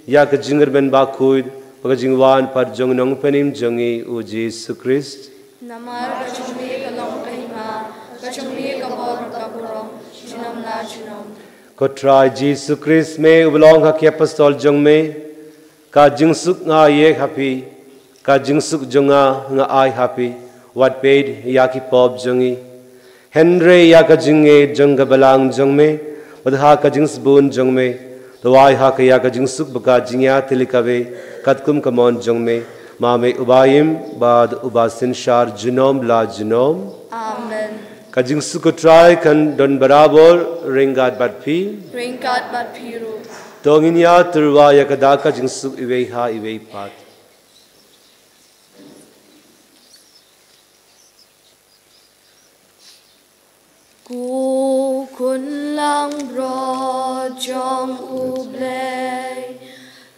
ïa ka jingkyrmen bakhuid bad ka jingwan pat jong u Nongpynim jong ngi u Jisu Khrist. Namar ka jong me ka long ka hima, ka jong me ka bor, ka burom, junom la junom. Ko Trai Jisu Khrist, me uba la ong ha ki apostol jong me: Ka jingsuk nga ai ha phi, ka jingsuk jong nga nga ai ha phi. Wat peit ïa ki pop jong ngi, hynrei ïa ka jingïeit jong ka balang jong me, bad ha ka jingsbun jong me, to ai ha ka ïa ka jingsuk bad ka jingïaid tylli kawei, katkum ka mon jong me, ma me uba im bad uba synshar junom la junom. Amen. Ka jingsuk ko Trai kan don barabor ryngkat bad phi. Ryngkat bad phi ruh. To ngin ïa tyrwa ïa ka da ka jingsuk iwei ha iwei pat. Ko Khun langbrot jong U Blei,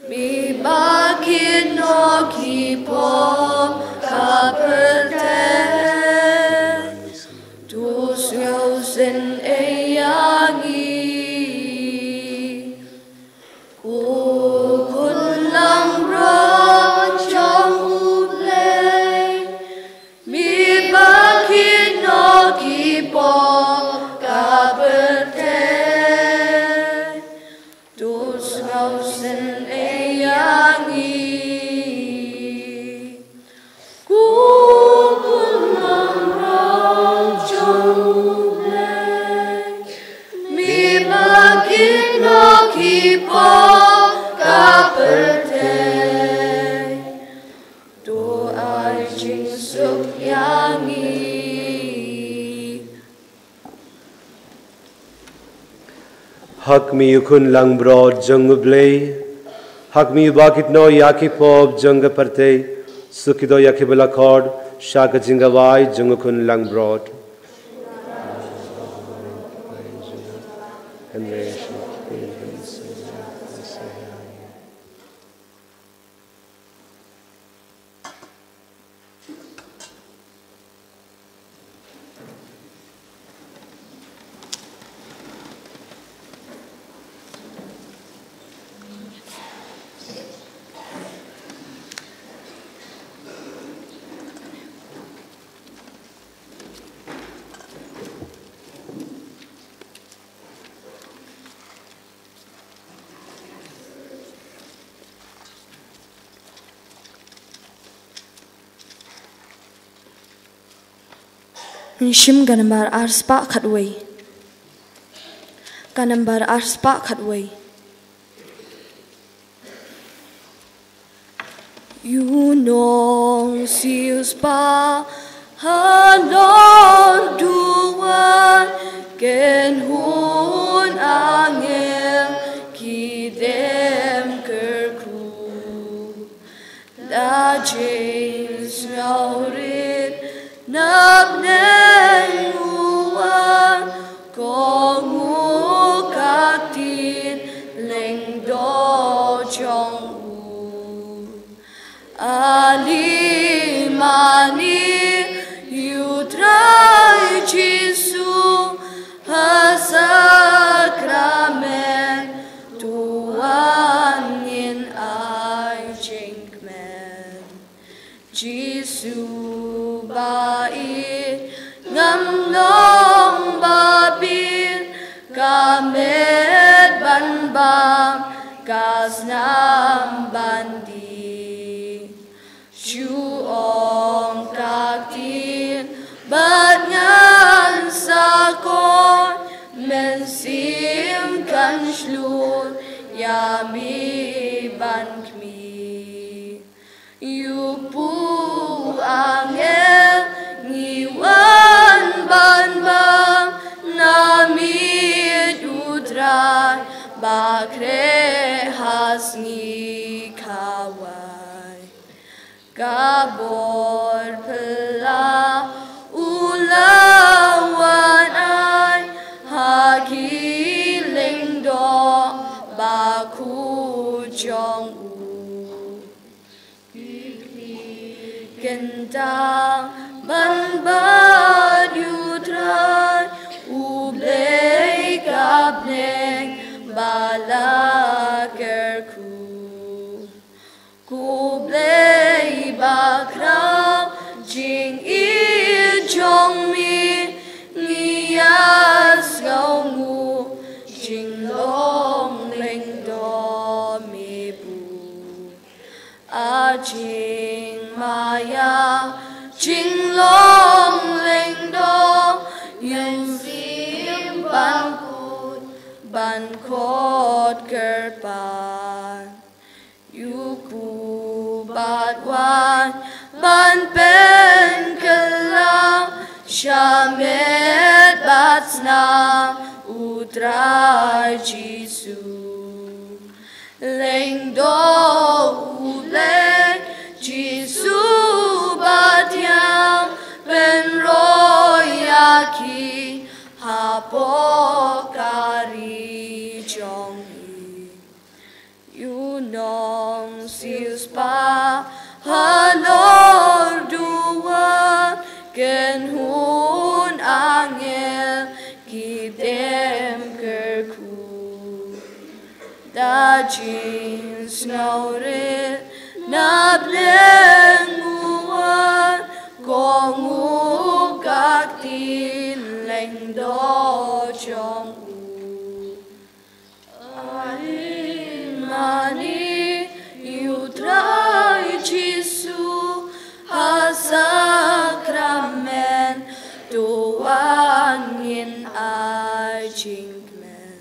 me ba kit noh ki pop ka pyrthei, to sngewsynei ïa ngi. Ko Khun langbrot jong U Blei, me ba kit noh ki pop ka pyrthei, to sngewsynei ïa ngi. Ai jingsuk ïa ngi. Ha khmih u khun langbrot jong U Blei, ha khmih ba kit noh ïa ki pop jong ka pyrthei, suk kito ïa ki ba la khot sha ka jingkawai jong u khun langbrot. Ngi shim ka nambar arspah khatwei. Ka nambar arspah khatwei. Ïa u nongsiewspah halor duwan, kynhun angel ki dem kyrkhu. Da jingsngewrit na bneng u wan, ko Nguh ka ktien lyngdoh jong u. Ale mane ïa u Trai Jisu ha sakramen, to wan ngin ai jingkmen. Jisu ba ïeit ngam long ba bieit, ka met ban bam, ka snam ban dih. Shu ong ka ktien bad ngan sa koit, mynsiem kan shlur ïa me ban khmih. Ïa u kpu angel ngi wan ban bam, na miet u Trai ba khreh ha sngi khawai. Ka bor phylla u la wan ai ha ki lyngdoh bakhuid jong u. Ki kyntang ban bad ïa u Trai, U Blei ka bneng ba la kyrkhu. Ko Blei bakhraw, jingïeit jong me ngi ïa sngewnguh, jinglong lyngdoh me buh. A jingmaïa, jinglong lyngdoh, ïa u Mynsiem Bakhuid ban khot kyrpad. Ïa u kpu bad u aiñ ban pynkylla sha met bad snam U Trai Jisu. Lyngdoh U Blei Jisu ba thiang, pynroi ïa ki hapoh ka ri jong ngi. Ïa u nongsiewspah halor duwan, kynhun angel ki dem kyrkhu. Da jingsngewrit na bneng u wan, ko Nguh ka ktien lyngdoh jong u. Ale mane ïa u Trai Jisu ha sakramen, to wan ngin ai jingkmen.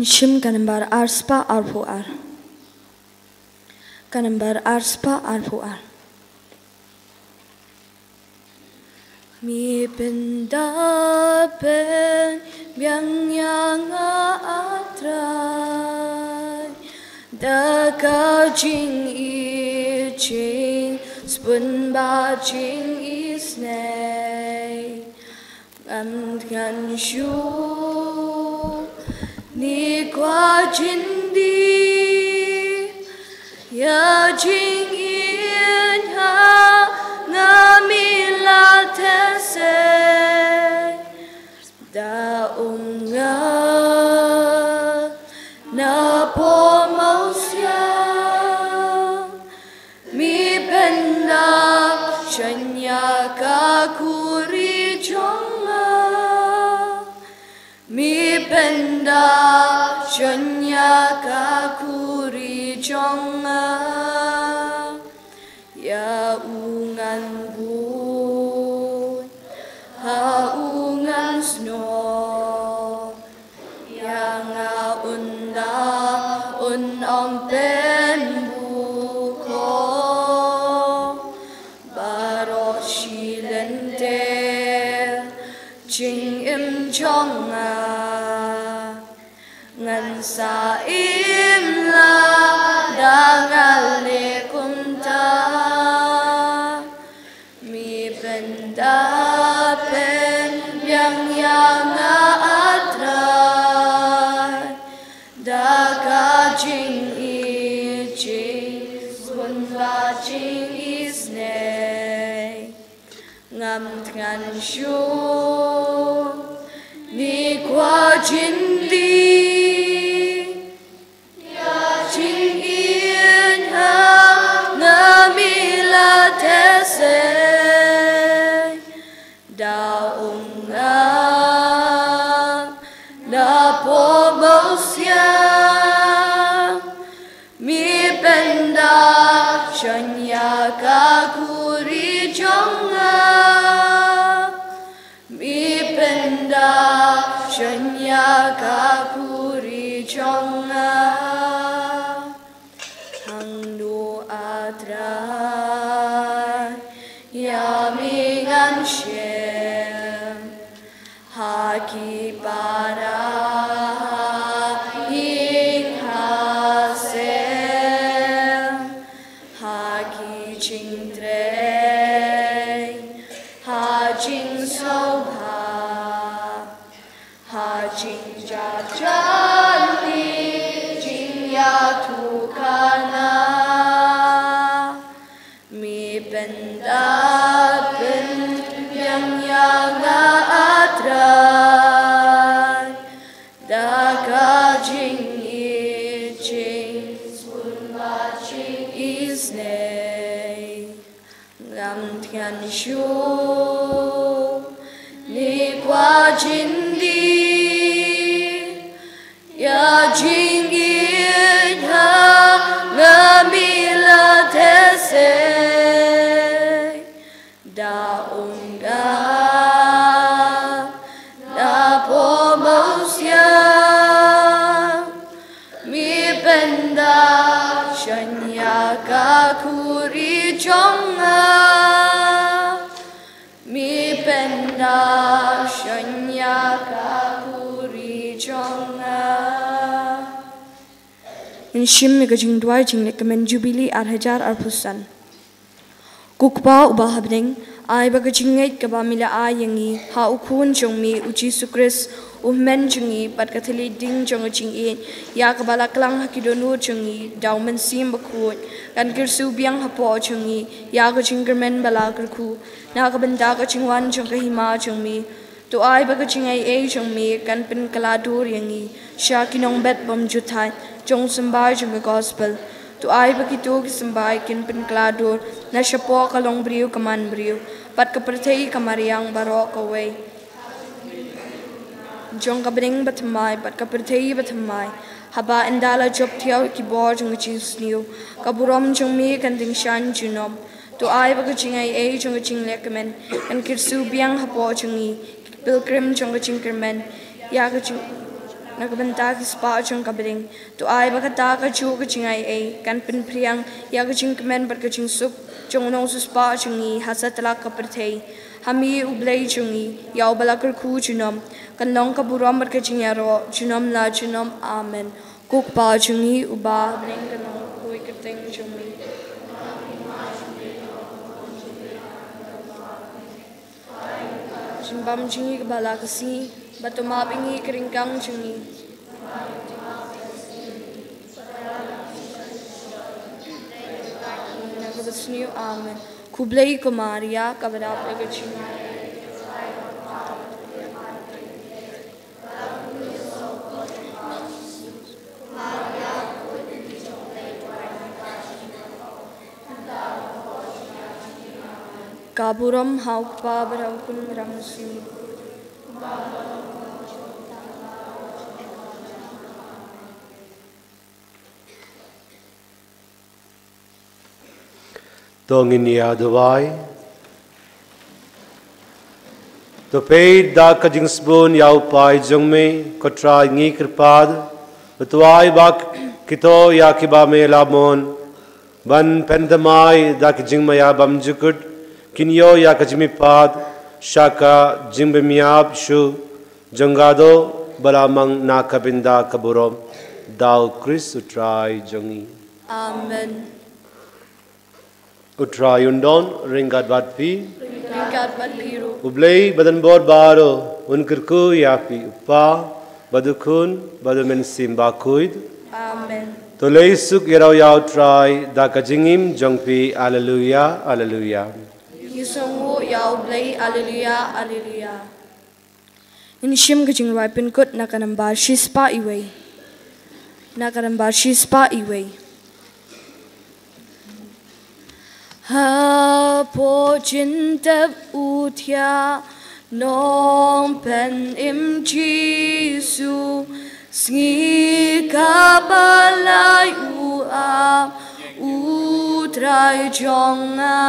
Shim ka nambar arspah arphew ar. Ka nambar arspah arphew ar. Mi pynda pynbiang ïa nga, A Trai, da ka jingïeit, jingspun bad jingisynei. Ngam thngan shuh ne kwah jyndie ïa jingïeit ha nga, mi la theh sei. Da um nga na poh mawsiang, mi pynda shon ïa ka khuri jong nga. Mi pynda shon ïa ka khuri jong nga. Ïa u ngan buh ha u ngan snoh. Ïa nga un da un ong, pynbuh ko baroh shi lynter jingim jong nga. Ngan sa im lah da nga leh kumta. Mi pynda pynbiang ïa nga, A Trai, da ka jingïeit, jingspun bad jingisynei. Ngam thngan shuh ne kwah jyndie ïa jingïeit ha nga, mi la theh sei. Da um nga na poh mawsiang, mi pynda shon ïa ka khuri jong nga. Mi pynda shon ïa ka khuri jong nga. Hangno, A Trai, ïa mi ngan shim? Ha ki para, ha ïing ha sem, ha ki jingtrei, ha jingsngewbha, ha jingjynjar, jingïathuhkhana. Mi pynda pynbiang ïa nga, A Trai, da ka jingïeit, jingspun bad jingisynei. Ngam thngan shuh ne kwah jyndie ïa jingïeit ha nga, mi la theh sei. Da um nga na poh mawsiang, mi pynda shon ïa ka khuri jong nga. Mi pynda shon ïa ka khuri jong nga. Ngin shim ïa ka jingduwai jingleh kmen Jubili ar hajar arphew san. Ko Kpa uba ha bneng, ai ba ka jingngeit kaba me la ai ïa ngi ha u Khun jong me u Jisu Khrist, u Hynmen jong ngi, bad ka thylliej ding jong ka jingïeit, ïa kaba la klang ha ki dohnud jong ngi da u Mynsiem Bakhuid, kan kyrsiew biang hapoh jong ngi ïa ka jingkyrmen ba la kyrkhu na ka bynta ka jingwan jong ka hima jong me. To ai ba ka jingaiei jong me kan pynkylla dur ïa ngi sha ki nongbet bymjukut jong u symbai jong ka gospel. To ai ba kito ki symbai kin pynkylla dur na shapoh ka longbriew ka manbriew bad ka pyrthei ka mariang baroh kawei jong ka bneng bathymmai bad ka pyrthei bathymmai. Haba ynda la jop thiaw ki bor jong ka jingsniew, ka burom jong me kan tyngshaiñ junom. To ai ba ka jingaiei jong ka jingleh kmen kan kyrsiew biang hapoh jong ngi, ki pilgrim jong ka jingkyrmen, ïa ka jing na ka bynta ki spah jong ka bneng. To ai ba kata kajuh ka jingaiei kan pynphriang ïa ka jingkmen bad ka jingsuk jong u nongsiewspah jong ngi ha satlak ka pyrthei. Ha me U Blei jong ngi, ïa uba la kyrkhu junom, kan long ka burom bad ka jingïaroh junom la junom. Amen. Ko Kpa jong ngi uba ha bneng, kan long ka kyrteng jong me. Jingbam jong ngi kaba la ka sngi, bad to map ïa ngi ka ryngkang jong ngi. Na kaba sniew. Amen. Khublei ko Maria, kaba dap da ka jingaiei. Ka burom ha U Kpa bad ha U Khun bad ha U Mynsiem. To ngin ïa duwai. To peit da ka jingsbun ïa u paid jong me, ko Trai ngi kyrpad. To ai ba kito ïa kiba me la mon ban pynthymmai da ka jingmaïa bymjukut, kin ïoh ïa ka jingmihpat sha ka jingbymïap shuh jong ka doh ba la mang na ka bynta ka burom. Da U Khrist U Trai jong ngi. Amen. U Trai un don ryngkat bad phi. Ryngkat bad phi ruh. U Blei badonbor baroh un kyrkhu ïa phi, U Kpa bad U Khun bad U Mynsiem Bakhuid. Amen. To leit suk ïa rau ïa U Trai da ka jingim jong phi. Alleluia, alleluia. Ngi sngewnguh ïa U Blei. Alleluia, alleluia. Ngin shim ka jingrwai pynkut na ka nambar shispah iwei. Na ka nambar shispah iwei. Hapoh jingtep u thiah Nongpynim Jisu, sngi kaba lai u ap U Trai jong nga.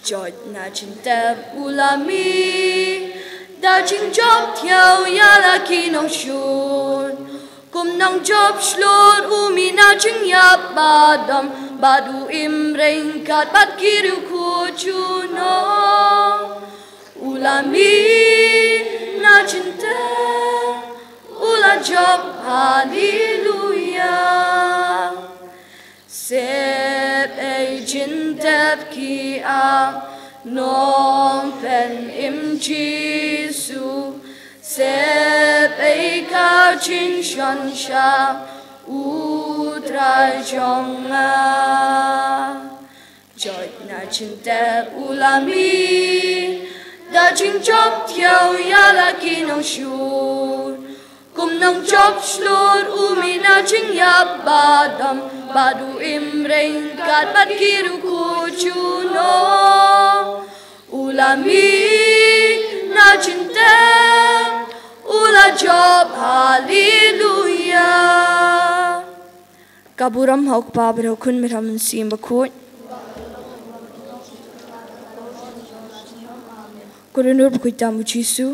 Joit na jingtep u la mih da jingjop thiaw ïa la ki nongshun. Kum nongjop shlur u mih na jingïap ba dom bad u im ryngkat bad ki riewkhuid junom. U la mih na jingtep, u la jop, Haleluia. Sep ei jingtep ki ap Nongpynim Jisu, sep ei ka jingshon shah U Trai jong nga. Joit na jingtep u la mih da jingjop thiaw ïa la ki nongshun. Kum nongjop shlur u mih na jingïap ba dom bad u im ryngkat bad ki riewkhuid junom. U la mih na jingtep, u la jop, Haleluia. Ka burom ha U Kpa bad ha U Khun bad ha U Mynsiem Bakhuid. Ko Dohnud bakhuid tam U Jisu.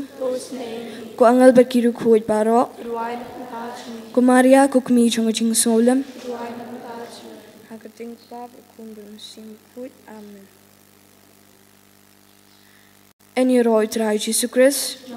Ko angel bad ki riewkhuid baroh. Ko Maria ko kmie jong ka jingsngewlem. Ha ka kyrteng U Kpa bad U Khun bad U Mynsiem Bakhuid. Amen. Yn ïaroh ïa U Trai Jisu Khrist.